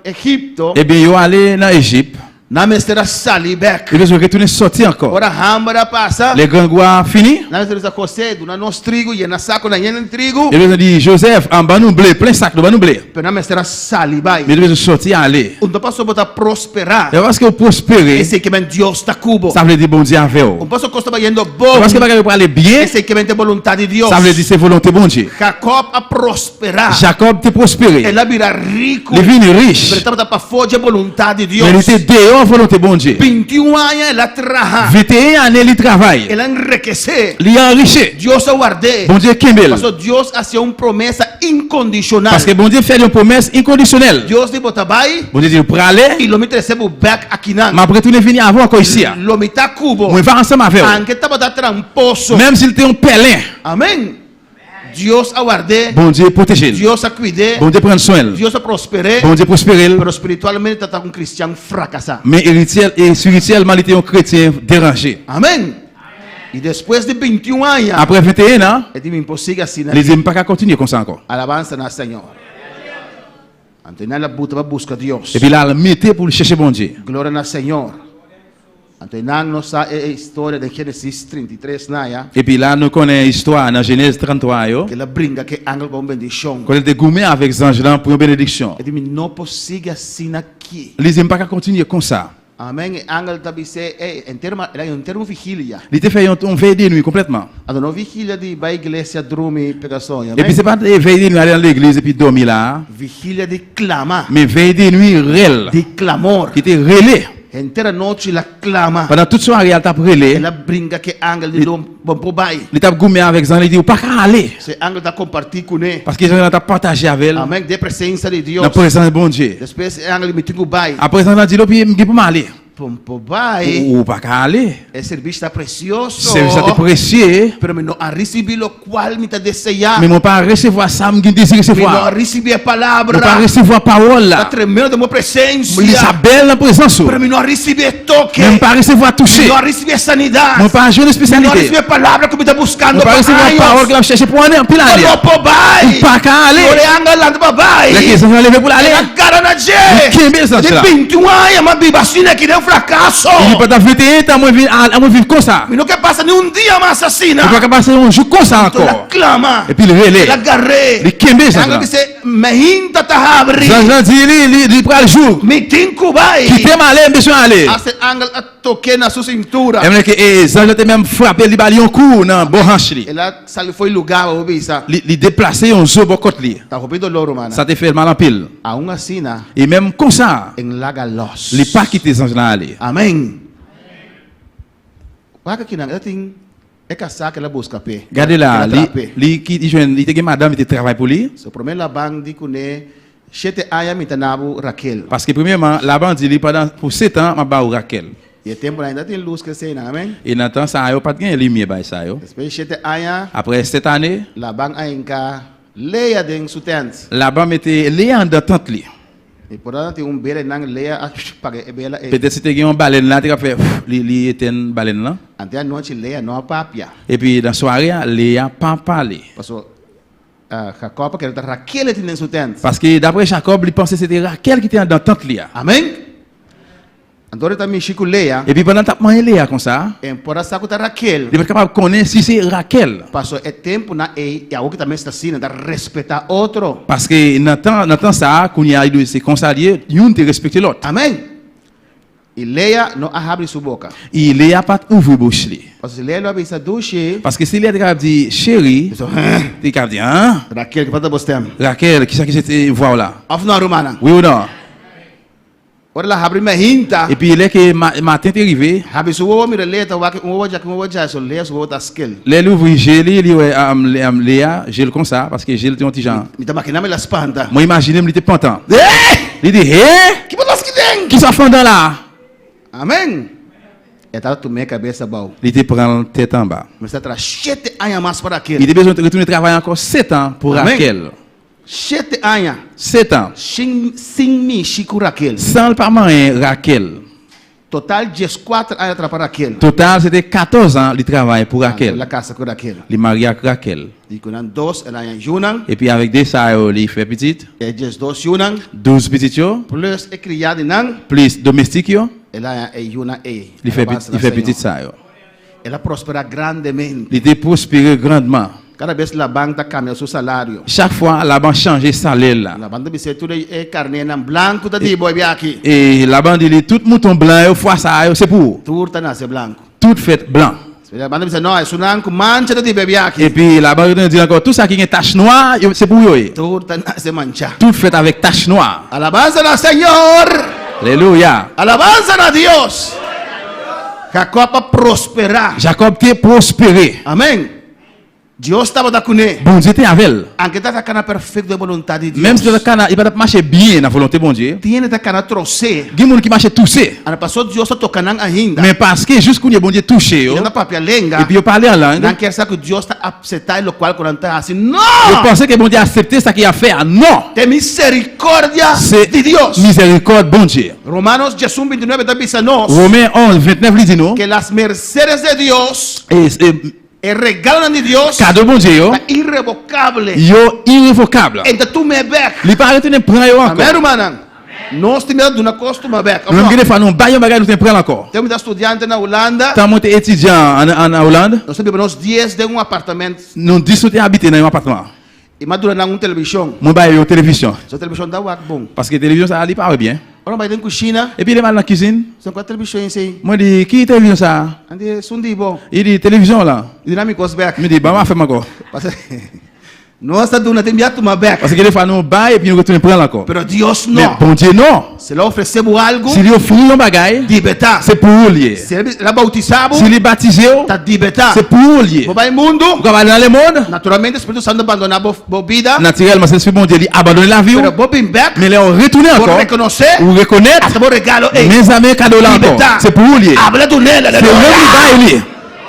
Egipto. Ebyen, yo ale nan Ejip. Nan mester a sali bèk. Yo bezwen retounen sòti ankò. Ora hamber a pasa. Lè grangou a fini. Nan mester bisa José, Duna nos trigu, yena sakunan yen di trigu. Yo bezwen di Jozèf, Ban nou ble, plen sak nou, ban nou ble. Pero nan mester a sali bai. Men yo bezwen sòti ale. Un ta pasobra bo ta prosperá. E pa paske ou pwospere. Esei ke men Dios ta ku bo. Sa vle di Bondye avè w. Un pasobra kos ta bayendo bon. E paske bagay yo prale byen. Esei ke men ta e boluntat di Dios. Sa vle di se volonte Bondye. Jakòb a prosperá. Jakòb te prospere. El a bira riku. Li vini rich. Pero e tabata pafó dje boluntat di Dios. Men li te deyò deyò volonte Bondye. 21 aña el a traha. 21 ane li travay. El a enrekesé. Li anriche. Dios a ward'é. Bondye kenbe l. Pasobra Dios a hasié un promesa inkondishonal. Paske Bondye fè l yon pwomès inkondisyonèl. Dios di bo ta bai. Bondye di ou prale. I lo mi trese bo bèk akinan. M ap retounen vini avè w ankò isi a. Lo mi ta ku bo. Mwen va ansanm avè w. Anke tabata tramposo. Menm si l te yon pèlen. Amèn. Dios a ward'é. Bondye pwoteje l. Dios a kuid'é. Bondye pran swen l. Dios a prosper'é. Bondye pwospere l. Pero spiritualmente ta ta un kristian frakasá. Men erityèl e espirityèlman li te yon kretyen deranje. Amèn. I despues di 21 aña. Aprè 21 an. E di mi por sigui asina. Li di m pa ka kontinye konsa ankò. Alabansa na Señor. Anto nan la buta pa buska Dios. Epi la al mete pou l chèche Bondye. Gloria na Señor. Anto nan nos sa e historia den Genesis 33 na ya. Epi la nou konnen istwa nan Jenèz 33 yo. Ke el a bringa ku e angel pa un bendishon. Kote l te goumen avèk zanj lan pou yon benediksyon. E di mi no por sigui asina aki. Li di m pa ka kontinye konsa. Amen, e angel ta bis'é, Ey, henter ma, el a henter un vigilia. Li te fè yon yon vèy de nwi konplètman. Anto no vigilia di bai iglesia drumi pega soño, amen. Epi se pa te vèy de nwi ale nan legliz epi dòmi la a. Vigilia di klama. Men vèy de nwi rèl. Di klamor. Ki te rele. Henter anochi el a klama. Pandan tout sware a l t ap rele. El a bringa ku e angel di lo bo por bai. Li t ap goumen avèk zanj li di ou pa ka ale. Se angel ta kompartí kuné. Paske zanj lan t ap pataje avè l. Amèn, den presensia di Dios. Nan prezans Bondye. Despues e angel di mi tin ku bai. Apre zanj lan di l, Opi, m gen pou m ale. Bo por bai. Ou pa ka ale. E servisio ta presioso. Servis la te presye. Pero mi no a risibí lokual mi ta deseá. Men mwen pa resevwa sa m gen dezi resevwa. Mi no a risibí e palabra. Mwen pa resevwa pawòl la. Ta tremendo den bo presensia. Li sa bèl nan prezans ou. Pero mi no a risibí e toke. Men m pa resevwa touche. Mi no a risibí e sanidat. Mwen pa jwenn espesyalite. Mi no a risibí e palabra ku mi ta buskando pa años. Mwen pa resevwa pawòl ke m ap chèche pou ane, anpil ane. Bo no por bai. Ou pa ka ale. Ora e angel lanta pa bai. Lè ke zanj lan leve pou l ale. El a gara na dje. Li kenbe zanj lan. Di 21 aña mi a biba asina aki den frakaso. Li di pandan 21 tan mwen vin al, mwen viv konsa. Mi no ke pasa ni un dia mas asina. Mwen pa ka pase yon jou konsa ankò. El a klama. Epi l rele. El a gar'é. Li kenbe zanj lan. E angel di se Mainta ta habri. Zanj lan di li, li, li pral jou. Mi tin ku bai. Kite m ale, m bezwen ale. Asta e angel a tok'é na su sintura. E men ke e zanj lan te menm frape l, li ba li yon kou nan bò hanch li. El a sali fo'i lugá, bo bisa. Li, li deplase yon zo bò kòt li. Ta hopi doló, rumannan. Sa te fè l mal anpil. Aun asina. E menm konsa. E n'laga lòs. Li pa kite zanj lan ale. Amèn. Wak akinan, e ta tin. E kasá ku el a buska p'e. Gade la, El a li, traha p'e. li ki li jwenn, li te gen madanm, li te travay pou li. So promé Laban di kuné, Shete aña mi ta na bo Raquel. Paske premyèman, Laban di li, Pandan pou setan, m ap ba ou Raquel. I e tempunan ainda tin lus kresé nan, amèn? E nan tan sa yo, pa t gen limyè bay sa yo. Despues di shete aña. Apre sèt ane. Laban a hinka Lea den su tènt. Laban mete Lea anndan tant li. I por a tin un bela einan, Lea a paga e bela ei. Petèt si te gen yon balèn la, te ka fè fff, li etenn balèn lan. Ante anochi Lea no a papia. Epi nan sware a, Lea pa pale. Pasobra Jakòb a kere ta Raquel e tin den su tènt. Paske dapre Jakòb, li panse se te Raquel ki te andan tant li a. Amèn! Anto e ta mishi ku Lea. Epi pandan l t ap manyen Lea konsa. E por a sa ku ta Raquel. Li pa t kapab konnen si se Raquel. Pasobra e tempunan ei i awor ki ta mester asina, ta respetá otro. Paske nan tan nan tan sa a, kounye a li dwe se konsa li ye, youn te respekte lòt. Amèn! I Lea no a habri su boka. I Lea pa t ouvri bouch li. Pasobra si Lea lo a bisa, Dushi. Paske si Lea te kapab di, Cheri. Li so, Hein? Li kapab di, Hein? Raquel, ki pa ta bo stèm? Raquel, kisa ki se te vwa w la? Òf no, rumannan? Wi ou non? Ora el a habri mainta. Epi lè ke maten te rive. Habri su wowo mira Lea ta wak un wowo djaki un wowo djai so Lea su wowo ta skel. Lè l ouvri je li, li wè Lea, je l konsa, paske je l te yon ti jan. Mi ta makina m el a spanta. Mwen imajine m li te pantan. Hey! Li di, He! Ki bo ta skiden? Kisa w fandan la a? Amen! E ta tum'é kabes abou. Li te pran l tèt anba. Mester a traha shete aña mas pa Raquel. Li te bezwen retounen travay ankò setan pou Raquel. Shete aña. Setan. Sin, sin mishi ku Raquel. San l pa manyen Raquel. Total dieskuater aña traha pa Raquel. Total se te katòz an li travay pou Raquel. Anto el a kasa ku Raquel. Li marye ak Raquel. I ku nan dos el haña yunan. Epi avèk de sa yo li fè pitit. E diesdos yunan. 12 pitit yo. Plus e kriá di nan. Plis domestik yo. El haña e yunan ei. Li fè, li fè pitit sa yo. El a prosperá grandemente. Li te pwospere grandman. Kada bes Laban ta kambia su salario. Chak fwa Laban chanje salè l la. Laban ta bis'é, Tur e karnénan blanku ta di bo e biaha aki. E Laban di li, Tut mouton blan yo fwa sa a yo se pou ou. Tur ta nase blanku. Tout fèt blan. Laban ta bisa, No, esunnan ku mancha ta di bo e biaha aki. Epi Laban retounen di l ankò, Tout sa ki gen tach nwa yo se pou ou yo ye. Tur ta nase manchá. Tout fèt avèk tach nwa. Alabansa na Señor! Aleluya. Alabanza na Dios. Jacob a prosperá. Jakòb te prospere. Amén. Dios tabata kuné. Bondye te avè l. Anke ta ta kana perfekto den boluntat di Dios. Menm si ta ta kana, i pa ta mache byen na volonte Bondye. Tin hende ta kana trosé. Gen moun ki mache touse. Ana pasó Dios ta toka nan ainda. Men paske jis kounye Bondye touche yo. I nan ta papia lenga. Epi yo pale an lang. Nan kier sa ku Dios ta apseptá e lokual ku nan ta hasi. No! Yo panse ke Bondye asepte sa ke y ap fè a. No! Ta e miserikordia Se di Dios. mizerikòd Bondye. Romanos 11, 29 ta bisa nos. Romen 11, 29 li di nou. Ke las mercedes de Dios. E. E regalonan di Dios. Kado Bondye yo. Ta irrevokable. Yo irrevokabel. E ta tum'é bèk. Li pa retounen pran yo ankò. Amèn rumannan. Nos tin miedu duna kos tuma bèk, òf Nou no? gen defwa nou bay yon bagay nou ten pran l ankò. Tempu mi ta studiante na Hulanda. Tan mwen te etidyan an Holand. Nos ta biba nos dies den un apartament. Nou dis nou te abite nan yon apatman. I m'a duna nan un televishon. Mwen bay yo televishon. So televishon ta wak bon. Paske televishon sa a li pa wè byen. Ora m'a bai den kushina. Epi lè m'al nan kizin. Son kua televishon esei? Mwen di, ki televishon sa a? Nan di, esun di bo. I di, televishon w lan. I di, nan mi kos bèk. Mi di, ban m'a fè m ankò. Paske nos ta duna tin bia tuma bèk. Paske gen de fwa nou bay epi nou retounen pran l ankò. Pero Dios no. Men Bondye non. Si el a ofresé bo algu. Si li ofri w yon bagay. Di be ta. Se pou ou li ye. Si el a bautisá bo. Si li batize w. Ta di be ta. Se pou ou li ye. Bo bai mundu. Ou kapab ale nan lemond. Naturalmente Spiritu Santu bandoná bo bo bida. Natirèlman Sentespri Bondye li abandone lavi w. Pero bo bin bèk. Men lè ou retounen ankò. Bo rekonosé. Ou rekonèt. Ata bo regalo ei. Mezanmi kado w la Di be ankò. ta. Se pou ou li ye. Abla dunel Se ou menm li bay li.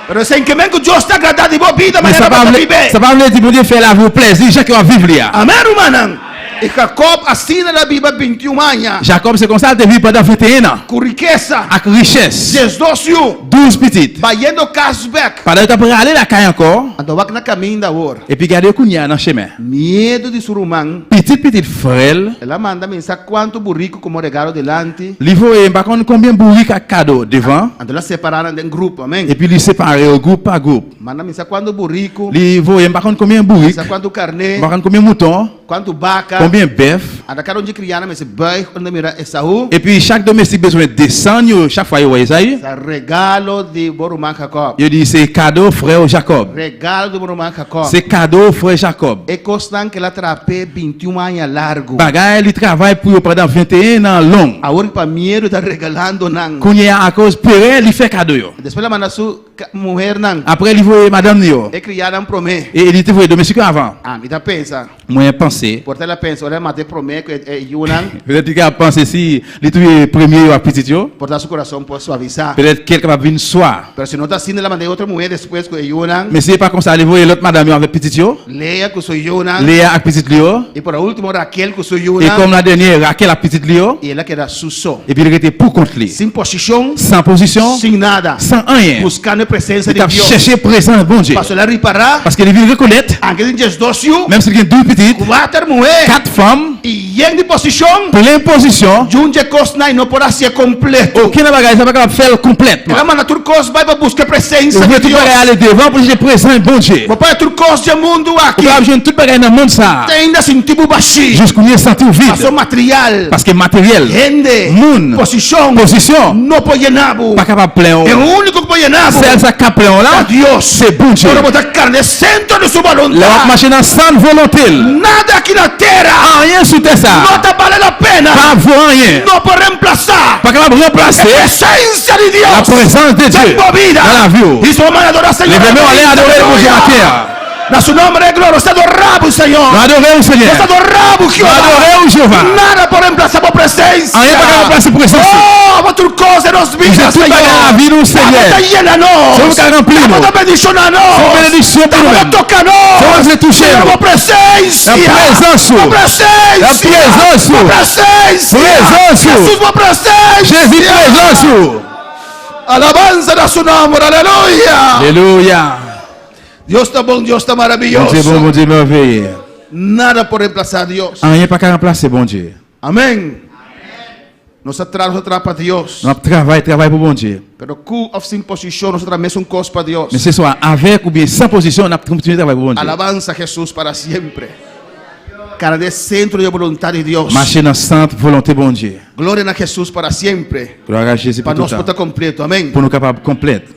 Pero esei ke men ku Dios ta agradá di bo bida Men manera sa bo pa ta vle bib'é. sa pa vle di Bondye fè lavi w plèzi jan ke w ap viv li a. Amèn rumannan. I Jakòb asina el a biba bintiun aña. Jakòb se konsa l te viv pandan 21 an. Ku rikesa. Ak richès. 12 yu. 12 pitit. Bayendo kas bèk. Pandan yo t ap prale lakay ankò. Anto wak na kaminda awor. Epi gade kounye a nan chemen. Miedu di su ruman. Pitit pitit frè l. El a manda minsa kuantu buriku komo regalo dilanti. Li voye m pa konn konbyen bourik ak kado devan. Anto el a separá nan den grupo. Amèn. Epi li separe yo gwoup pa gwoup. Manda minsa kuantu buriku. Li voye m pa konn konbyen bourik. Minsa kuantu karné. M pa konn konbyen mouton. Kuantu baka. Konbyen bèf. Ata kada un dje kriana mester buig ora nan mira Esaú. Epi chak domestik bezwen desann yo chak fwa yo wè Ezayi. Sa regalo di bo ruman Jakòb. Yo di, Se kado frè w Jakòb. Regalo di bo ruman Jakòb. Se kado frè Jakòb. E kosnan ku el a traha p'e bintiun aña largu. Bagay li travay pou yo pandan 21 an long. Awor pa miedu e ta regalando nan. Kounye a akoz perè li fè kado yo. Despues el a manda su muhernan. Apre li voye madanm li yo. E krianan promé. E li te voye domestik yo avan. Ami ta pensa. Mwen panse. Por ta el a pensa ora el mata e promé ku e yunan. Petèt li ka ap panse si li touye premye yo ak pitit yo. Por ta su kurason por suavisá. Petèt kè l kapab vin swa. Pero si no ta asina el a manda e otro muhé despues ku e yunan. Men si e pa konsa li voye lòt madanm yo avèk pitit yo. Lea ku su yunan. Lea ak pitit li yo. I por último Raquel ku su yunan. I kòm la dènye Raquel ak pitit li yo. I el a keda su so. Epi li rete pou kont li. Sin posishon. San pozisyon. Sin nada. San anyen. Buskando e presensia Li di t ap Dios. chèche prezans Bondye. Pasobra el a ripará. Paske li vin rekonèt. Anke tin 12 yu. Menm si li gen 12 pitit. Kuater muhé. 4 fanm. I yen di posishon. Plen pozisyon. Djun dje kosnan i no por hasié kompleto. Okenn nan bagay sa pa kapab fè l konplètman. El a manda tur kos bai pa buska e presensia Ou di vle tout Dios. bagay ale devan pou chèche prezans Bondye. Bo pa e tur kos dje mundu aki. Ou kapab jwenn tout bagay nan mond sa a. Te ainda sinti bo bashí. Jis kounye santi w vid. Paso material. Paske materyèl. Hende. Moun. Posishon. Pozisyon. No por yena bo. Pa kapab plen w. E úniko ku por yena bo. Sèl sa k ka plen w la. Ta Dios. Se Bondye. Ora bo ta karna e sentro di su boluntat. Lè w ap mache nan sant volonte l. Nada aki na tera. Anyen sou tè sa a. No ta bale la pena. Pa vo anyen. No por remplasá. Pa kapab ranplase. E presensia di Dios. La prezans de Dye. Den bo bida. Nan lavi w. Hisa bo man adora Señor. Leve men w ale adore Bondye maten an. Na su nombre de gloria, nos ta adorá bo, Señor. Nou adore ou, Senyè. Nos ta adorá bo, Jehová. Nou adore ou, Jehová. Nada por reemplazá bo presencia. Anyen pa ka ranplase prezans ou. Oh, abo tur kos den nos bida, Ou se tout Señor. bagay nan lavi nou, Senyè. Abo ta yena nos. Se ou ka ranpli nou. Abo ta bendishoná nos. Se yon benediksyon pou nou Abo ta menm. toka nos. Se ou vle touche Señor, nou. bo presencia. Nan prezans ou. Bo presencia. Nan prezans ou. Bo presencia. Prezans ou. Jesús, bo presencia. Jezi prezans ou. Alabanza na su nombre, aleluya. Aleluya. Dios ta bon, Dios ta maravilloso. Bondye bon, Bondye mèveye. Nada por reemplazá a Dios. Anyen pa ka ranplase Bondye. Amén. Nos ta traha, nos ta traha pa Dios. Nou ap travay, travay pou Bondye. Pero ku of sin posishon nos ta traha mesun kos pa Dios. Men se swa avèk oubyen san pozisyon nap kontinye travay pou Bondye. Alabanza Jesús para siempre. Kana den sentro di e boluntat di Dios. Mache nan sant volonte Bondye. Gloria na Jesús para siempre. Gloria a Jezi Pa pou nos toutan. por ta kompleto. Amén. Pou nou kapab konplèt.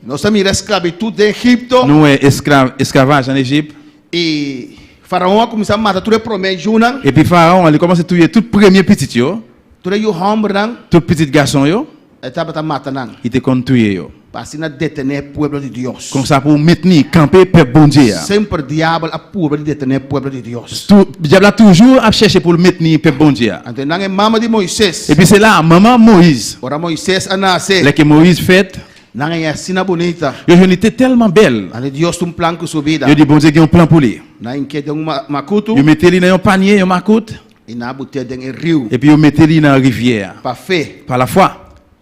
Nos ta mira esklabitut den Egipto. Nou wè esklav, esklavaj an Ejip. I Faraon a kuminsá mata tur e promé yunan. Epi Faraon an li kòmanse touye tout premye pitit yo. Tur e yu hòmbernan. Tur pitit gason yo. E tabata mata nan. I te konn touye yo. Pa asina detené e pueblo di Dios. Konsa pou mentni, kanpe pèp Bondye a. Semper diabel a purba di detené pueblo di Dios. Diab la toujou ap chèche pou l mentni pèp Bondye a. Anto nan e mama di Moises. Epi se la, manman Moyiz. Ora Moises a nase. Lè ke Moyiz fèt. Nan e asina bunita. Yo jwenn li te tèlman bèl. Nan di Dios tin un plan ku su bida. Yo di Bondye gen yon plan pou li. Nan hink'é den un makutu. Yo mete li nan yon panye, yon makout. I nan a but'é den e riu. Epi yo mete li nan rivyè a. Pa fe. Pa lafwa.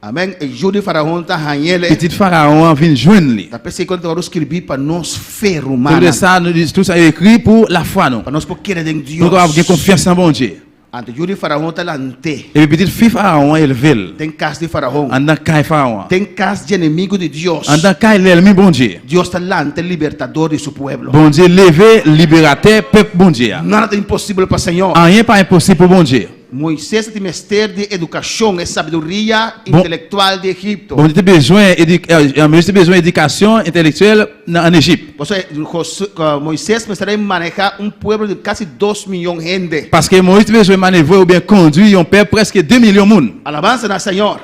Amèn. E yu di Faraon ta hañ'é. Pitit Faraon an vin jwenn li. Ta p'esei ku ta wòrdu skirbí pa nos fe, rumannan. Tout sa, nou di, tout sa yo ekri pou lafwa nou. Pa nos por kere den Dios. Nou kapab gen konfyans nan Bondye. Anto yu di Faraon ta lant'é. Epi pitit fi Faraon an elve l. Den kas di Faraon. Anndan kay Faraon an. Den kas di enemigu di Dios. Anndan kay lèlmi Bondye. Dios ta lanta e libertador di su pueblo. Bondye leve liberatè pèp Bondye a. Nada ta imposibel pa Señor. Anyen pa enposib pou Bondye. Moises ta tin mester di e edukashon, e sabiduria intelektual di Egipto. Bondye te bezwen Moises te bezwen edikasyon entelektyèl nan ann Ejip. Pasobra Moises mester a manehá un pueblo di kasi dos miyon hende. Paske Moises te bezwen manevre oubyen kondui yon pèp prèske de milyon moun. Alabansa na Señor!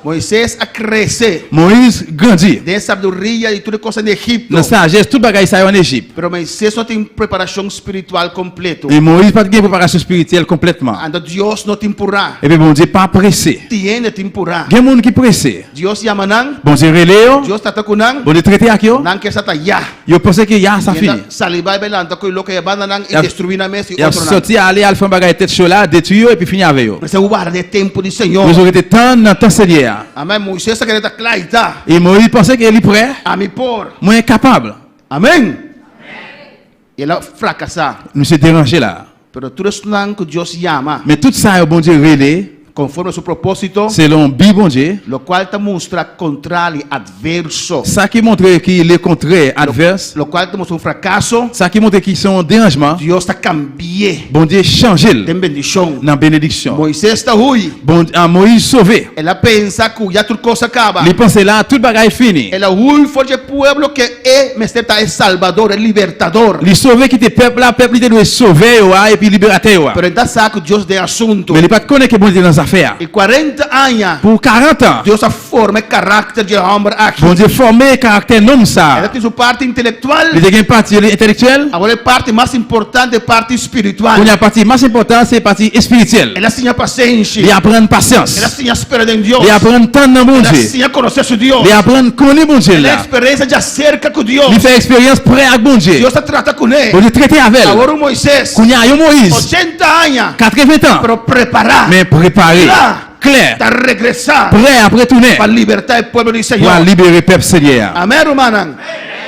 Moises a krese. Moiz grandi. Den sabiduria i tur e kosnan di Egipto. Nan sajes tur bagay sa yo an Ejip. Pero Moises no tin preparashon spiritual kompleto. I Moiz pa t gen preparashon spiritiel konpletman. Anto Dios no tin purá. Epi Bondye pa prese. Tin hende tin purá. Gen moun ki prese. Dios yama nan. Bondye rele yo. Dios trata ku nan. Bondye trete ak yo. Nan ke sa ta ya. Yo panse ke ya sa fini. Sali bay bay lanta ku loke e banda nan i destruí nan mes i Y ap otronan. soti ale al fè yon bagay tèt cho la, detwi yo epi fini avè yo. Mester warda e tempu di Señor. Mester rete tann nan tan Senyè a. Amèn. Moisés ta kere ta kla i ta. E Moyiz panse ke li prè. Ami por. Mwen kapab. Amèn. I el a frakasá. Misye deranje la. Pero tur esnan ku Dios yama. Men tout sa yo Bondye rele. Konforme su propósito. Selon bi Bondye. Lokual ta mustra kontrali, adverso. Sa ki montre ki lekontrè, advès. Lokual ta mustra un frakaso. Sa ki montre ki se yon deranjman. Dios ta kambi'é. Bondye chanje l. Den bendishon. Nan benediksyon. Moises ta hui. Moiz sove. El a pensa ku ya tur kos a kaba. Li panse la tout bagay fini. El a hui for dje pueblo ke e mester ta e salbador, e libertador. Li sove kite pèp la, pèp li te dwe sovè yo a epi liberatè yo a. Pero e ta sa ku Dios den asuntu. Men li pat konnen ke Bondye te nan zafè a. I kuarenta aña. Pou karantan. Dios a forma e karakter dje hòmber aki. Bondye fòme karaktè nonm sa a. El a tin su parti intelektual. Li te gen pati li entelektyèl. Awor e parti mas importante, e parti spiritual. Kounye a pati mas enpòtan se pati espirityèl. El a siña pasenshi. Li aprann pasyans. El a siña spera den Dios. Li aprann tann nan El a Bondye. siña konosé su Dios. Li aprann konnen Bondye El a la. eksperensia djaserka ku Dios. Li fè eksperyans prè ak Bondye. Dios ta trata kuné. Bondye trete avè l. Awor un Moisés. Kounye a yon Moyiz. Ochenta aña. Katreventan. Pero prepará. Men prepare. Kla. Klè. Ta regresá. Prè ap retounen. Pa libertá e pueblo di Pou al Señor. libere pèp Senyè a. Amèn, rumannan.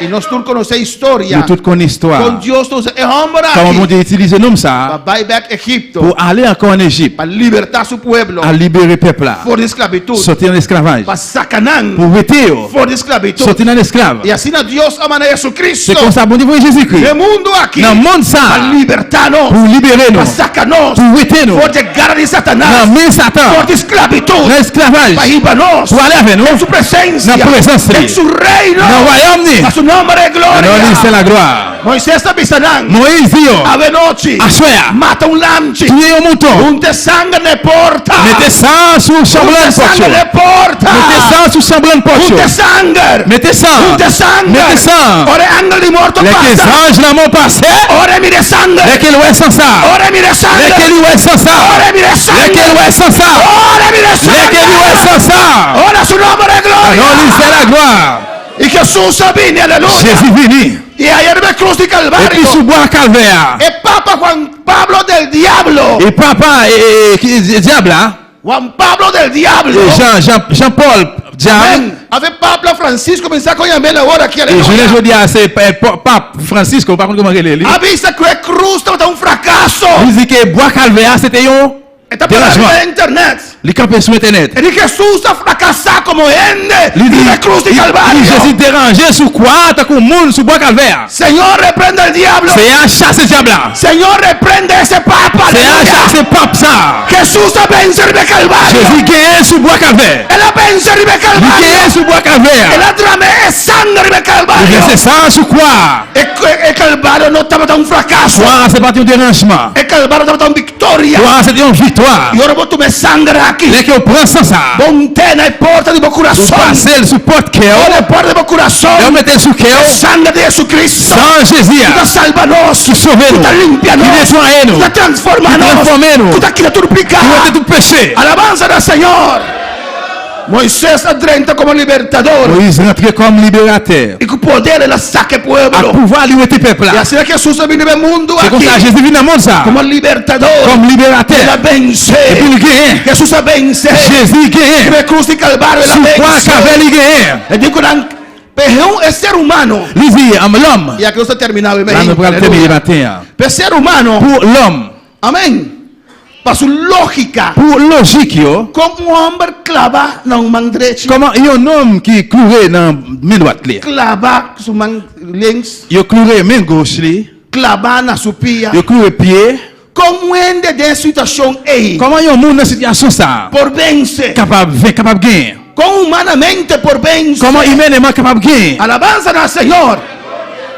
I nos tur konosé historia. Nou tout konn istwa. Kon Dios ta usa e hòmber aki. Kòman Bondye itilize nonm sa a. Pa bai bèk Egipto. Pou ale ankò an Ejip. Pa libertá su pueblo. Al libere pèp la. For di esklabitut. Soti nan esklavaj. Pa saka nan. Pou wete yo. For di esklabitut. Soti nan esklav. I asina Dios a manda Jesucristo. Se konsa Bondye voye Jezikri. Den mundu aki. Nan mond sa a. Pa libertá nos. Pou libere nou. Pa saka nos. Pou wete nou. For di e gara di Satanas. Nan men Satan. For di esklabitut. Nan esklavaj. Pa hiba nos. Pou ale avè nou. Den su presensia. Nan prezans li. Den su reino. Nan wayòm ni. A su nombre de gloria. A non li se laglwa. Moises ta bisa nan. Moiz di yo. Avenochi. Aswè a. Mata un lamchi. Touye yon mouton. Hunta e sanger na e porta. Mete san sou chanbrann Hunta e pòt yo. sanger na e porta. Mete san sou chanbrann pòt yo. Hunta e sanger. Mete san. Hunta e sanger. Mete san. Ora e angel di morto Lè ke pasa. zanj lanmò pase. Ora e mira e sanger. Lè ke l wè san sa. Ora e mira e sanger. Lè ke li wè san sa. Ora e mira e sanger. Lè ke l wè san sa. Ora e mira e Lè ke li wè sanger. san sa. Ora su nombre de gloria. A non li se laglwa. I Jesus a bini, aleluya. Jezi vini. I ayer riba e krus di Kalvario. Epi sou bwa Kalvè a. E papa Juan Pablo del Diablo. E papa e dyab la. Juan Pablo del Diablo. E Jean, Jean, Jean Paul dyab. Amen. Ave Papa Francisco mi sa kon yam'el awor aki, E jounen aleluya. jodi a se pap Francisco, m pa konn kouman rele li. A bisa ku e krus tabata un frakaso. Li di ke bwa Kalvè a se te yon E ta para deranjman. riba internet. Li kanpe sou entènèt. E di Jesús a frakasá komo hende Li di, riba e krus di Li Kalvario. Jezi deranje sou kwa a tankou moun sou bwa Kalvè a. Señor reprende al diablo. Senyè a chase dyab la. Señor reprende ese papa. Senyè a Aleluya. chase pap sa a. Jesús a vense riba e Kalvario. Jezi genyen sou bwa Kalvè. El a vense riba e Li Kalvario. genyen sou bwa Kalvè a. El a drama e sangre riba e Li Kalvario. vèse san an sou kwa a. E, e Kalvario no tabata un frakaso. Kwa a se pa t yon deranjman. E Kalvario tabata un viktoria. Kwa a se te yon viktwa. I ora bo tuma e sanger aki. Lè ke ou pran san sa a. Bo unt'é na e porta di bo Ou kurason. pase l sou pòt kè ou. Ora e porta di bo kurason. Lè ou mete l sou kè E ou. sanger di Jesucristo. San Jezi a. Ku ta salba nos. Ki sove Ku nou. ta limpia Ki nos. netwaye nou. Ku ta transforma Ki nos. transfòme nou. Ku ta kita tur piká. Ki wete tout peche. Alabansa na Señor. Moisés a drenta komo libertador. Moyiz rantre kòm liberatè. I ku poder el a saka e pueblo. Ak pouvwa li wete pèp la. I asina Jesús a bini riba e mundu Se aki. konsa Jezi vin nan mond sa a. Komo libertador. Kòm liberatè. El a vense. Epi li genyen. Jesús a vense. Jezi genyen. Riba e krus di Kalvario el a vense. Sou kwa Kalvè li genyen. E di ku nan P'e un e ser humano. Li di, Am lòm. I aki nos ta terminá awe La nou pral tèmine maten an. P'e ser humano. Pou lòm. Amén. Pa su lógica. Pou lojik yo. Kon un hòmber klaba na un man drechi. Kòman yon nonm ki kloure nan men dwat li. Klaba su man links. Yo kloure men goch li. Klaba na su pia. Yo kloure pye. Kon un hende den e situashon ei. Kòman yon moun nan sitiyasyon sa a. Por vense. Kapab ven, kapab genyen. Kon humanamente por vense. Kòman imèneman kapab genyen. Alabansa na Señor.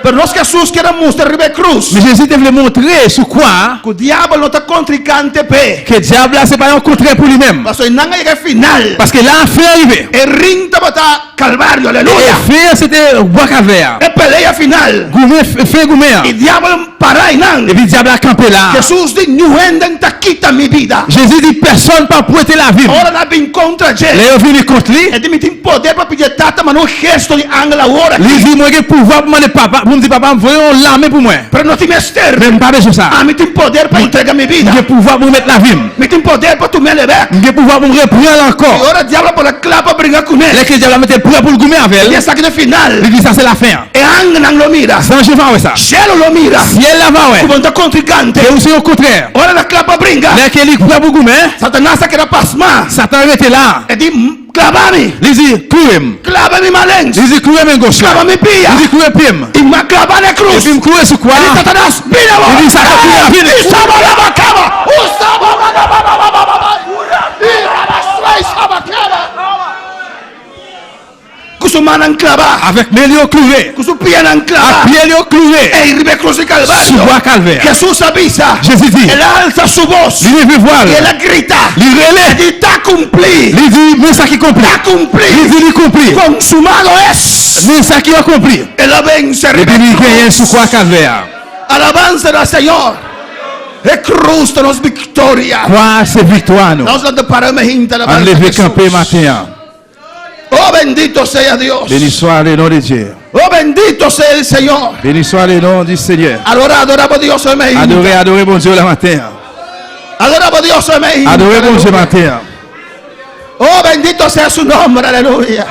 Pero nos Jesús kier a mustra riba e cruz. Men Jezi te vle montre sou kwa a. Cu diabel no ta contrincante p'e. Ke diab la se pa yon kontrè pou li menm. Pasobra e nan a yega e final. Paske la a fen an rive. E ring tabata Calvario, aleluya. E fen an se te bwa Kalvè a. E pelea final. Goumen, fen goumen an. E diabel para einan. Epi diab la kanpe la. Jesús di, Niun hende n'ta kita mi bida. Jezi di, Pèsòn pa pwete lavi m. Ora nan a bin kontra dje. Lè yo vini kont li. E di, Mi tin poder pa pidi e Tata manda un ehérsito di angel awor aki. Li di, Mwen gen pouvwa pou mande Papa, pou m di Papa m voye yon lame pou mwen. Pero no tin mester. Men m pa bezwen sa. Ami tin poder pa entrega mi bida. M gen pouvwa pou m remèt lavi m. Mi tin poder pa tum'é bèk. M gen pouvwa pou m repran l ankò. I ora diablo a pone kla pa bringa kuné. Lè ke dyab la mete l prè pou l goumen avè l. E di esaki ta e final. Li di sa se lafen an. E angelnan lo mira. Zanj yo va wè sa. Shelu lo mira. Syèl la va wè. Ku bo no ta kontrikante. Ke ou se yon kontrè. Ora el a kla pa bringa. Lè ke li prè pou goumen. Satanas a keda pasmá. Satan rete la. E di, Klaba mi. Li di, Kloure m. Klaba mi man lens. Li di, Kloure men goch la. Klaba mi pia. Li di, Kloure pye m. I m'a klaba na e krus. Epi m kloure sou kwa E a. di, Satanas, bini awor. Li di, Satan, kouri a vini. I saba laba kaba. U saba ba ba ba ba ba ba ba. I raba strai saba kaba. Ku su mannan klabá. Avèk men li yo kloure. Ku su pianan klabá. Ak pye li yo kloure. Ei riba e krus di Kalvario. Sou bwa Kalvè a. Hesus a bisa. Jezi di. El a alsa su bos. Li leve vwa l. I el a grita. Li rele. E di, Ta kumplí. Li di, Men sa ki konpli. Ta kumplí. Li di, Li konpli. Konsumado es. Men sa ki akonpli. El a vense riba Epi e li genyen krus. sou kwa Kalvè a. Alabansa na Señor. E krus ta nos viktoria. Kwa a se viktwa nou. Nos lanta para me hinta Ann alabansa leve Hesus. kanpe maten an. Oh bendito sea Dios. Beni swa le non de Dye. Oh bendito sea el Señor. Beni swa le non di Senyè. Adora, adora Dios hoy me Adore, adore Bondye la maten an. Adora Dios hoy me Adore Bondye maten an. Oh bendito sea su nombre, aleluya.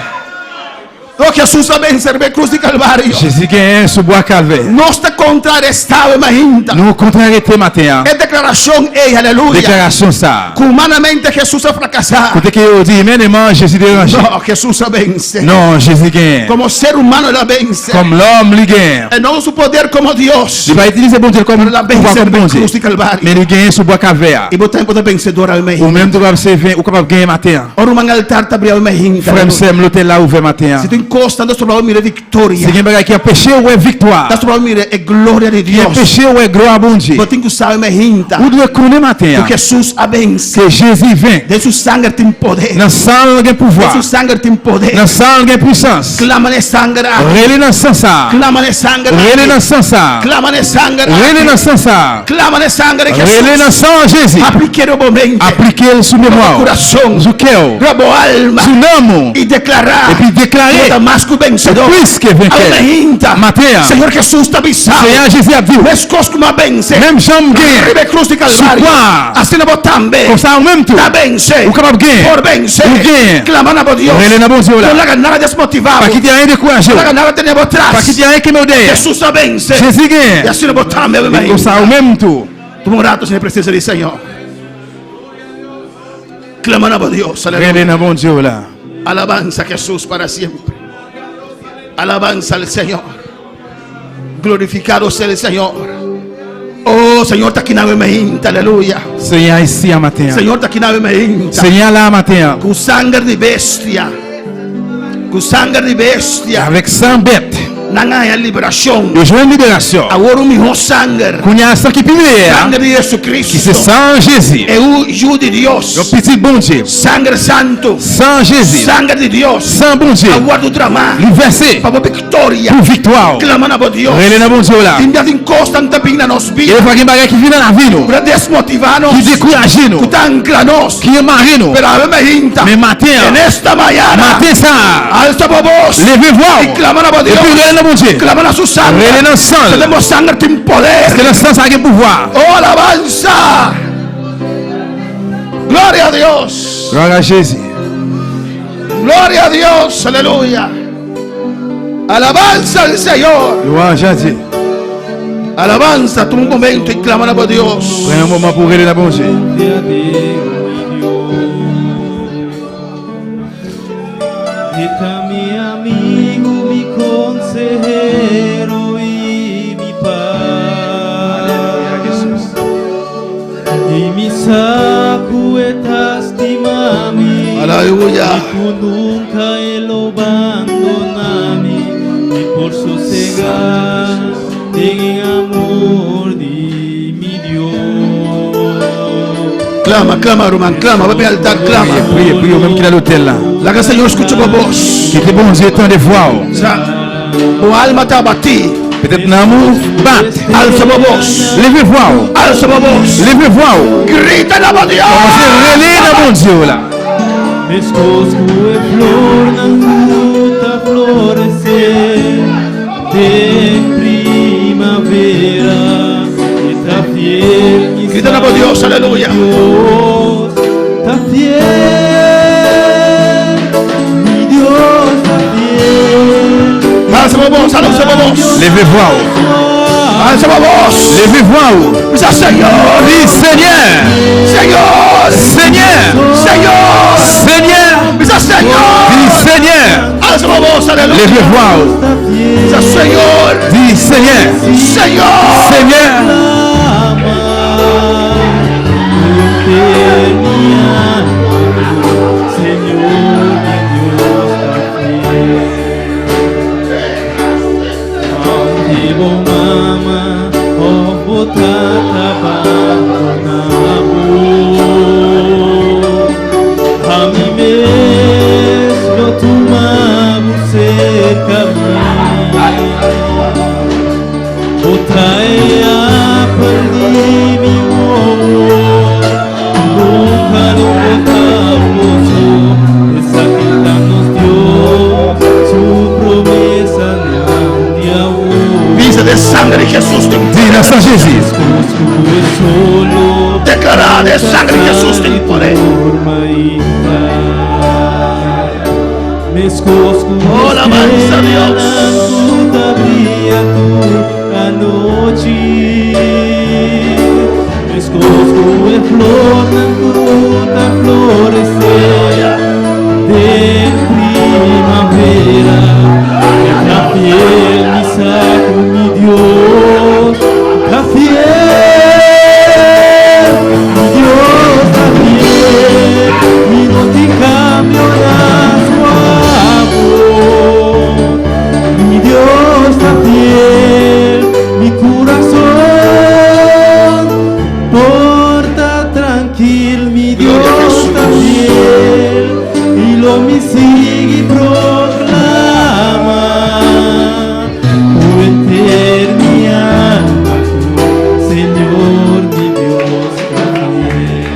Oh Jesús a vencer riba e cruz di Calvario. Jezi genyen sou bwa Kalvè. Nos ta kontrarestá e mainta. Nou kontrarete maten an. E deklarashon ei, aleluya. Deklarasyon sa a. Ku humanamente Jesús a frakasá. Kote ke yo di imèneman Jezi deranje. No, Jesús a vense. Non, Jezi genyen. Komo ser humano el a vense. Kòm lòm li genyen. E no su poder komo Dios. Li pa itilize Bondye kòm Pero el a pouvwa vense kòm riba e Bondye. cruz di Calvario. Men li genyen sou bwa Kalvè a. I bo ta por ta vensedor al Ou menm tou kapab se ou kapab genyen maten an. Ora un altar ta bria mainta. Frè m, sè m, lotèl la ouvè maten an. Si tin kos ta stroba bo mira e viktoria. Si gen bagay ki anpeche w wè viktwa. Ta stroba bo mira e gloria di Ki Dios. anpeche w wè glwa Bondye. Bo tin ku sabe mainta. Ou dwe konnen maten an. Ku Hesus a vense. Ke Jezi venk. Den su sanger tin poder. Nan san l gen pouvwa. Den su sanger tin poder. Nan san l gen pwisans. Klama na e sanger aki. Rele nan san sa a. Klama na e sanger aki. Rele nan san sa a. Klama na e sanger aki. Rele nan san sa a. Klama na e sanger di Hesus. Rele nan san Jezi. Aplik'é riba bo mente. Aplike l sou memwa Riba bo w. kurason. Sou kè w. Riba bo alma. Sou nanm ou. I deklará. Epi deklare. Bo ta mas ku vensedor. Ou plis ke venkè. Awe mainta. Maten an. Señor Hesus ta bisa bo. Senyè Jezi ap di w. Meskos ku mi a vense. Menm jan m genyen. Riba e krus di Sou Kalvario. kwa a. Asina bo tambe. Konsa ou menm tou. Ta vense. Ou kapab genyen. Por vense. Ou genyen. Klama na bo Dios. Rele nan Bondye w la. No laga nada desmotivá bo. Pa kite anyen dekouraje w. No laga nada tene bo tras. Pa kite anyen kenbe w dèyè. Hesus ta vense. Jezi genyen. I asina bo tambe awe E mainta. konsa ou menm tou. Tuma un rato den e presensia di Señor. Clama na Dios. Aleluya. Rele nan Bondye w la. Alabanza a Jesús para siempre. Alabanza al Señor. Glorificado sea el Señor. Oh, Señor, ta aki mainta, aleluya. Señor isi a maten an. Señor, ta aki mainta. Señor la maten an. Ku sanger di bestia. Ku sanger di bestia. Avèk sang bèt. Nan a haña liberashon. Yo jwenn liberasyon. Awor un mihó sanger. Kounye a san ki pi meyè a. Sanger di Jesucristo. Ki se san Jezi. E Yu di Dios. Yon pitit Bondye. Sanger santu. San Jezi. Sanger di Dios. San Bondye. A wòrdu dramá. Li vèse. Pa bo viktoria. Pou viktwa ou. Klama na bo Dios. Rele nan Bondye w la. Tin bia tin kosnan ta bin na nos bida. Gen fwa gen bagay ki vin nan lavi nou. Ku ta desmotivá nos. Ki dekouraje nou. Ku ta ankla nos. Ki anmare nou. Pero awe mainta. Men maten an. En esta mañana. Maten sa a. Alsa bo bos. Leve vwa ou. I klama na bo Dios. Epi rele nan Bondye. Klama na su sanger. Rele nan san l. Paske bo sanger tin poder. Paske nan san sa gen pouvwa. Oh alabansa. Gloria a Dios. Glwa a Jezi. Gloria a Dios. Aleluya. Alabanza al Señor. Louange a Dye. Alabanza, tuma un momento y clama na bo Dios. Pran yon moman pou rele nan Bondye. E ta mi amigo, mi consejero y mi paz. Y mi saco eta stima mi. Aleluya. Y cu nunca e lo bandona mi. Mi por sosega den e amor di mi Dios. Clama, clama, ruman, clama. Bai altar, clama. Priye, priye, ou menm ki nan lotèl la. Laga Señor scucha bo voz. Kite Bondye tande vwa ou. Sa, bo alma ta abatí. Petèt nanm ou bat. Alza bo voz. Leve vwa ou. Alza bo voz. Leve vwa ou. Grita na bo Dios. Kòmanse rele nan Bondye ou la. Meskos ku e flornan ku ta floresé den primavera, e ta fiel mi Grita na bo Dios, aleluya. Dios ta fiel, mi Dios ta fiel. Alza bo voz, alza bo voz. Leve vwa ou. Alza bo voz. Leve vwa ou. Bisa Señor. Di Senyè. Señor. Senyè. Señor. Senyè. Bisa Señor. Di Senyè. Alza bo voz, aleluya. Leve vwa ou. Bisa Señor. Di Senyè. Señor. Senyè. Señor, mi Dios ta fiel. Aunke bo mama of bo tata bandona bo, ami mes lo tuma bo serka mi. Bo ta e apel di mi wowo, nunka lo bo ta bo so. Esaki ta nos Dios, su promesanan di awe. Bisa den sanger di Jesús tin Di nan san Jezi. Declara den sanger di Jesús tin poder. Oh, alabanza a Dios. Anochi. Meskos ku e flornan ku ta floresé den primavera. E ta fiel mi sa ku mi Dios ta fiel. Mi Dios ta fiel. I no tin kambio na su amor. Mi Dios ta fiel. Mi kurason por ta trankil. Mi Gloria a Dios Jesús. ta fiel. I lo mi sigui proklamá. Ku henter mi alma, Señor, mi Dios ta fiel.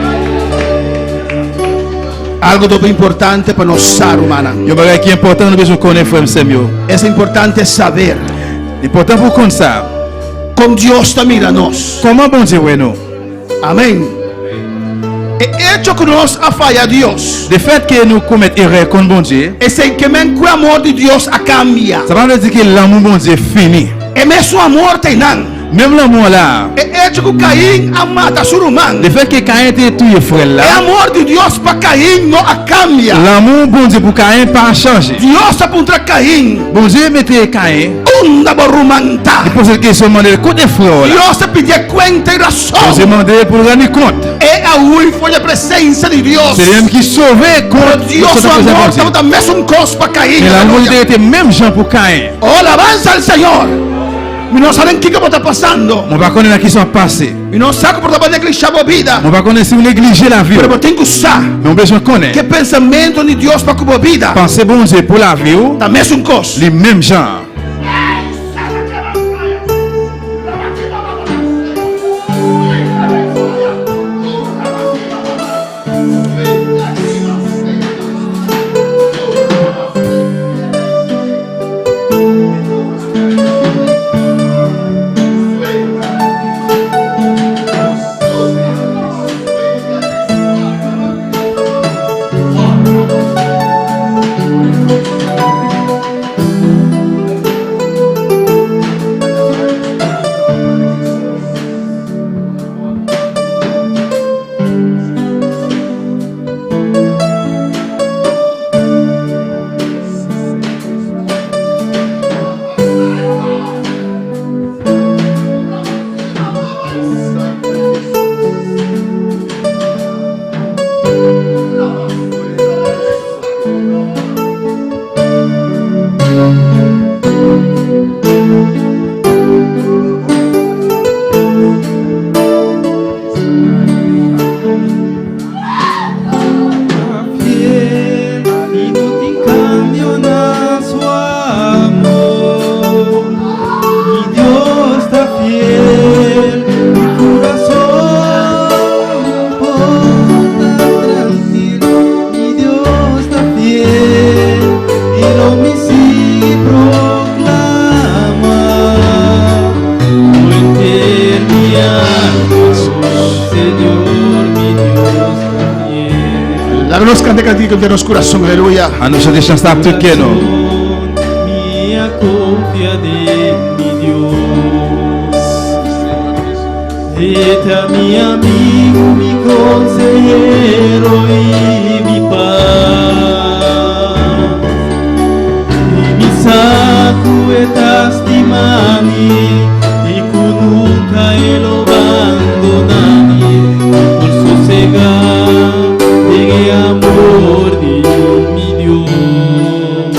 Algu hopi importante pa nos sa, rumannan. Yon bagay ki enpòtan nou bezwen konnen frè m sè m yo. Es importante saber Enpòtan pou konn sa. kon Dios ta mira nos. Kòman Bondye wè nou? Amén. E echo ku nos a faya Dios. Le fèt ke nou komèt erè kont Bondye. Esei ke men ku amor di Dios a kambia. Sa pa vle di ke lanmou Bondye fini. E mesun amor ta einan. Menm lanmou an la a. E echo ku Kain a mata su ruman. Lefèt ke Kain te touye frè l E la. amor di Dios pa Kain no a kambia. Lanmou Bondye pou Kain pa chanje. Dios a puntra Kain. Bondye mete Kain. Unda bo ruman ta? Li poze l kesyon, mande l, Kote frè w la? Dios a pidié kuenta i rason. Bondye mande l pou l rann li kont. E a hui for di e presensia di Dios. Se li menm ki sove Pero kont Dios sot su nan prezans amor Bondye. tabata mesun kos pa Kain. Men lanmou li te Aleluya. rete menm jan pou Kain. Oh, alabansa al Señor. Mi no sa den kiko bo ta pasando. Mwen pa konnen nan kisa w ap pase. Mi no sa ku por ta bo neglisha bo bida. Mwen pa konnen si w neglije lavi w. Pero bo tin ku sa. Men w bezwen konnen. Ke pensamentu di Dios pa ku bo bida. Panse Bondye pou lavi w. Ta mesun kos. Li menm jan an. Laga nos canta cantico den nos corazón, aleluya. A nos deja sta tur kè nou. Mia confia den mi Dios. E ta mi amigo, mi consehero y mi paz. Y mi sa cu e ta stima mi y cu nunca e lo bandona mi. Mi por sosega den e amor di mi Dios.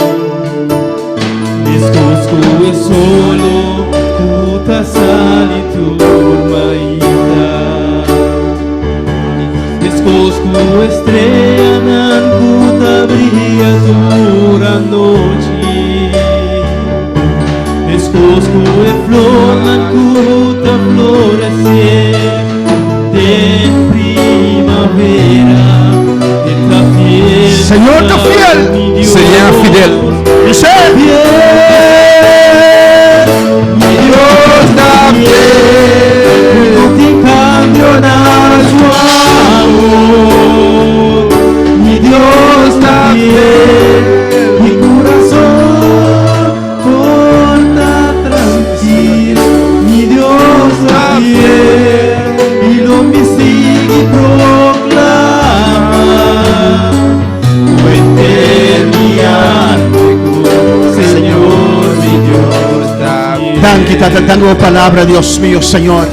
Meskos ku e solo ku ta sali tur maita. Meskos ku e streanan ku ta bria tur anochi. Meskos ku e flornan ku ta floresé den primavera. E ta fiel. Señor ta fiel. Señor fidel. Dice. Mi Dios ta fiel. No tin cambio na su amor. Mi Dios ta fiel. Mi corazón por ta trankil. Mi Dios ta fiel. Y lo mi sigui proclama. Señor, mi Dios ta fiel. Danki, Tata, danki pa bo palabra, Dios mío, Señor.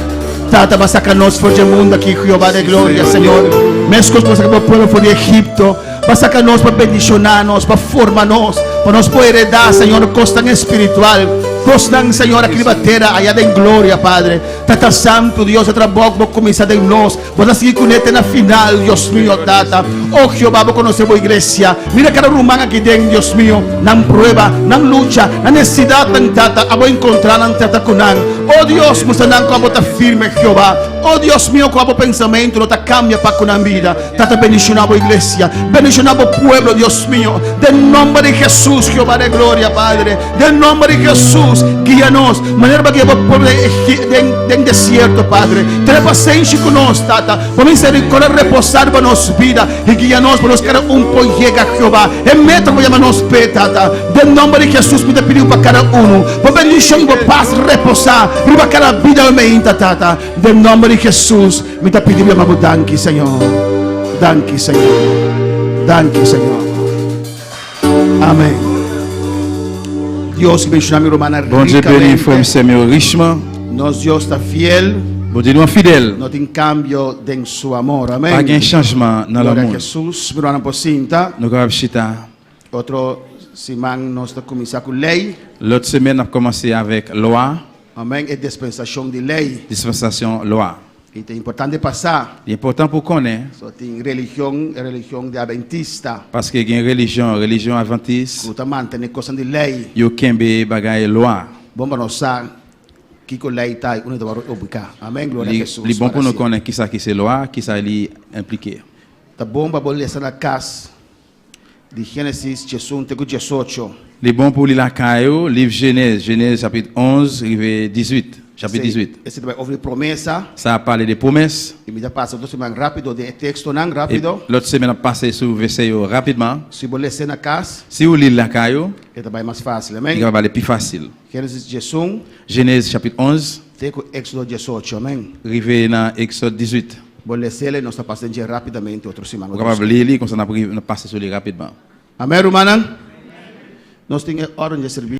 Tata, bo a saca nos for di e mundo aki, Jehová de gloria, Señor. Mescos bo a saca bo pueblo for di Egipto, bo a saca nos pa bendiciona nos, pa forma nos, pa nos por hereda, Señor, cosnan espiritual, cosnan, Señor, aki riba tera, aya den gloria, Padre. Tata Santo, Dios, e trabou cu bo cuminsa den nos, Bo ta sigui kuné te na final, Dios mio, Tata. O Jehová, bo konosé bo iglesia. Mira kada ruman aki den, Dios mio, nan prueba, nan lucha, nan nesesidatnan, Tata. Abo enkontrá nan, trata ku nan. O Dios, mustra nan ku abo ta firme, Jehová. O Dios mio, ku abo pensamentu no ta kambia pa ku nan bida. Tata, bendishoná bo iglesia. Bendishoná bo pueblo, Dios mio. Den nomber di Hesus, Jehová de gloria, Padre. Den nomber di Hesus, guia nos. Manera bo a guia bo pueblo den desierto, Padre. Tene pasenshi ku nos, Tata. Bo misericordia reposá riba nos bida i guia nos pa nos kada un por yega, Jehová, e meta ku bo yama nos p'e, Tata. Den nomber di Hesus mi ta pidi bo pa kada unu. Bo bendishon i bo pas reposá. Riba kada bida meinta, Tata. Den nòmber di Hesus, mi ta pidi mi bo danki, Señor. Danki, Señor. Danki, Señor. Amèn. Dios bendishoná mi rumannan Bondye beni rikamente. Frè m sè m yo richman. Nos Dios ta fiel. Bondye nou an fidèl. No tin kambio den su amor. Amèn. Pa gen chanjman nan Gloria a lanmou l. Hesus. Mi rumannan por sinta. Nou kapab chita. Otro siman nos ta kuminsá ku lei. Lòt semèn n ap kòmanse avèk lwa. Amèn. E dispensashon di lei. Dispensasyon lwa. I ta importante pa sa. Li enpòtan pou konnen. So tin religion, e religion di Adventista. Paske gen religion, religion Adventis. Ku ta mantene kosnan di lei. Yo kenbe bagay lwa. Bon pa nos sa kiko lei ta i unda ta wòrdu obliká. Amèn, gloria a Hesus Li bon para pou nou siempre. konnen kisa ki se lwa, kisa li enplike. Ta bon pa bo lesa na kas di Génesis 11 te ku 18. Li bon pou li lakay ou, liv Jenèz, Jenèz chapit 11 rive 18, chapit 18. Esei ta bai over di promesa. Sa ap pale de pwomès. I mi ta pasa otro siman rápido den e tekstonan, E rápido. lòt semen ap pase sou vèsè yo rapidman. Si bo les'é na kas. Si ou li l lakay ou. E ta bai mas fásil, amèn. Li kapab ale pi fasil. Génesis 11. Jenèz chapit 11. Te ku Éxodo 18, amèn. Rive nan Eksòd 18. Bo les'é, nos ta pasa den dje rápidamente otro siman. Ou kapab li li, konsa n ap pase sou li rapidman. Amèn, rumannan? Nos tin e órden dje sirbi.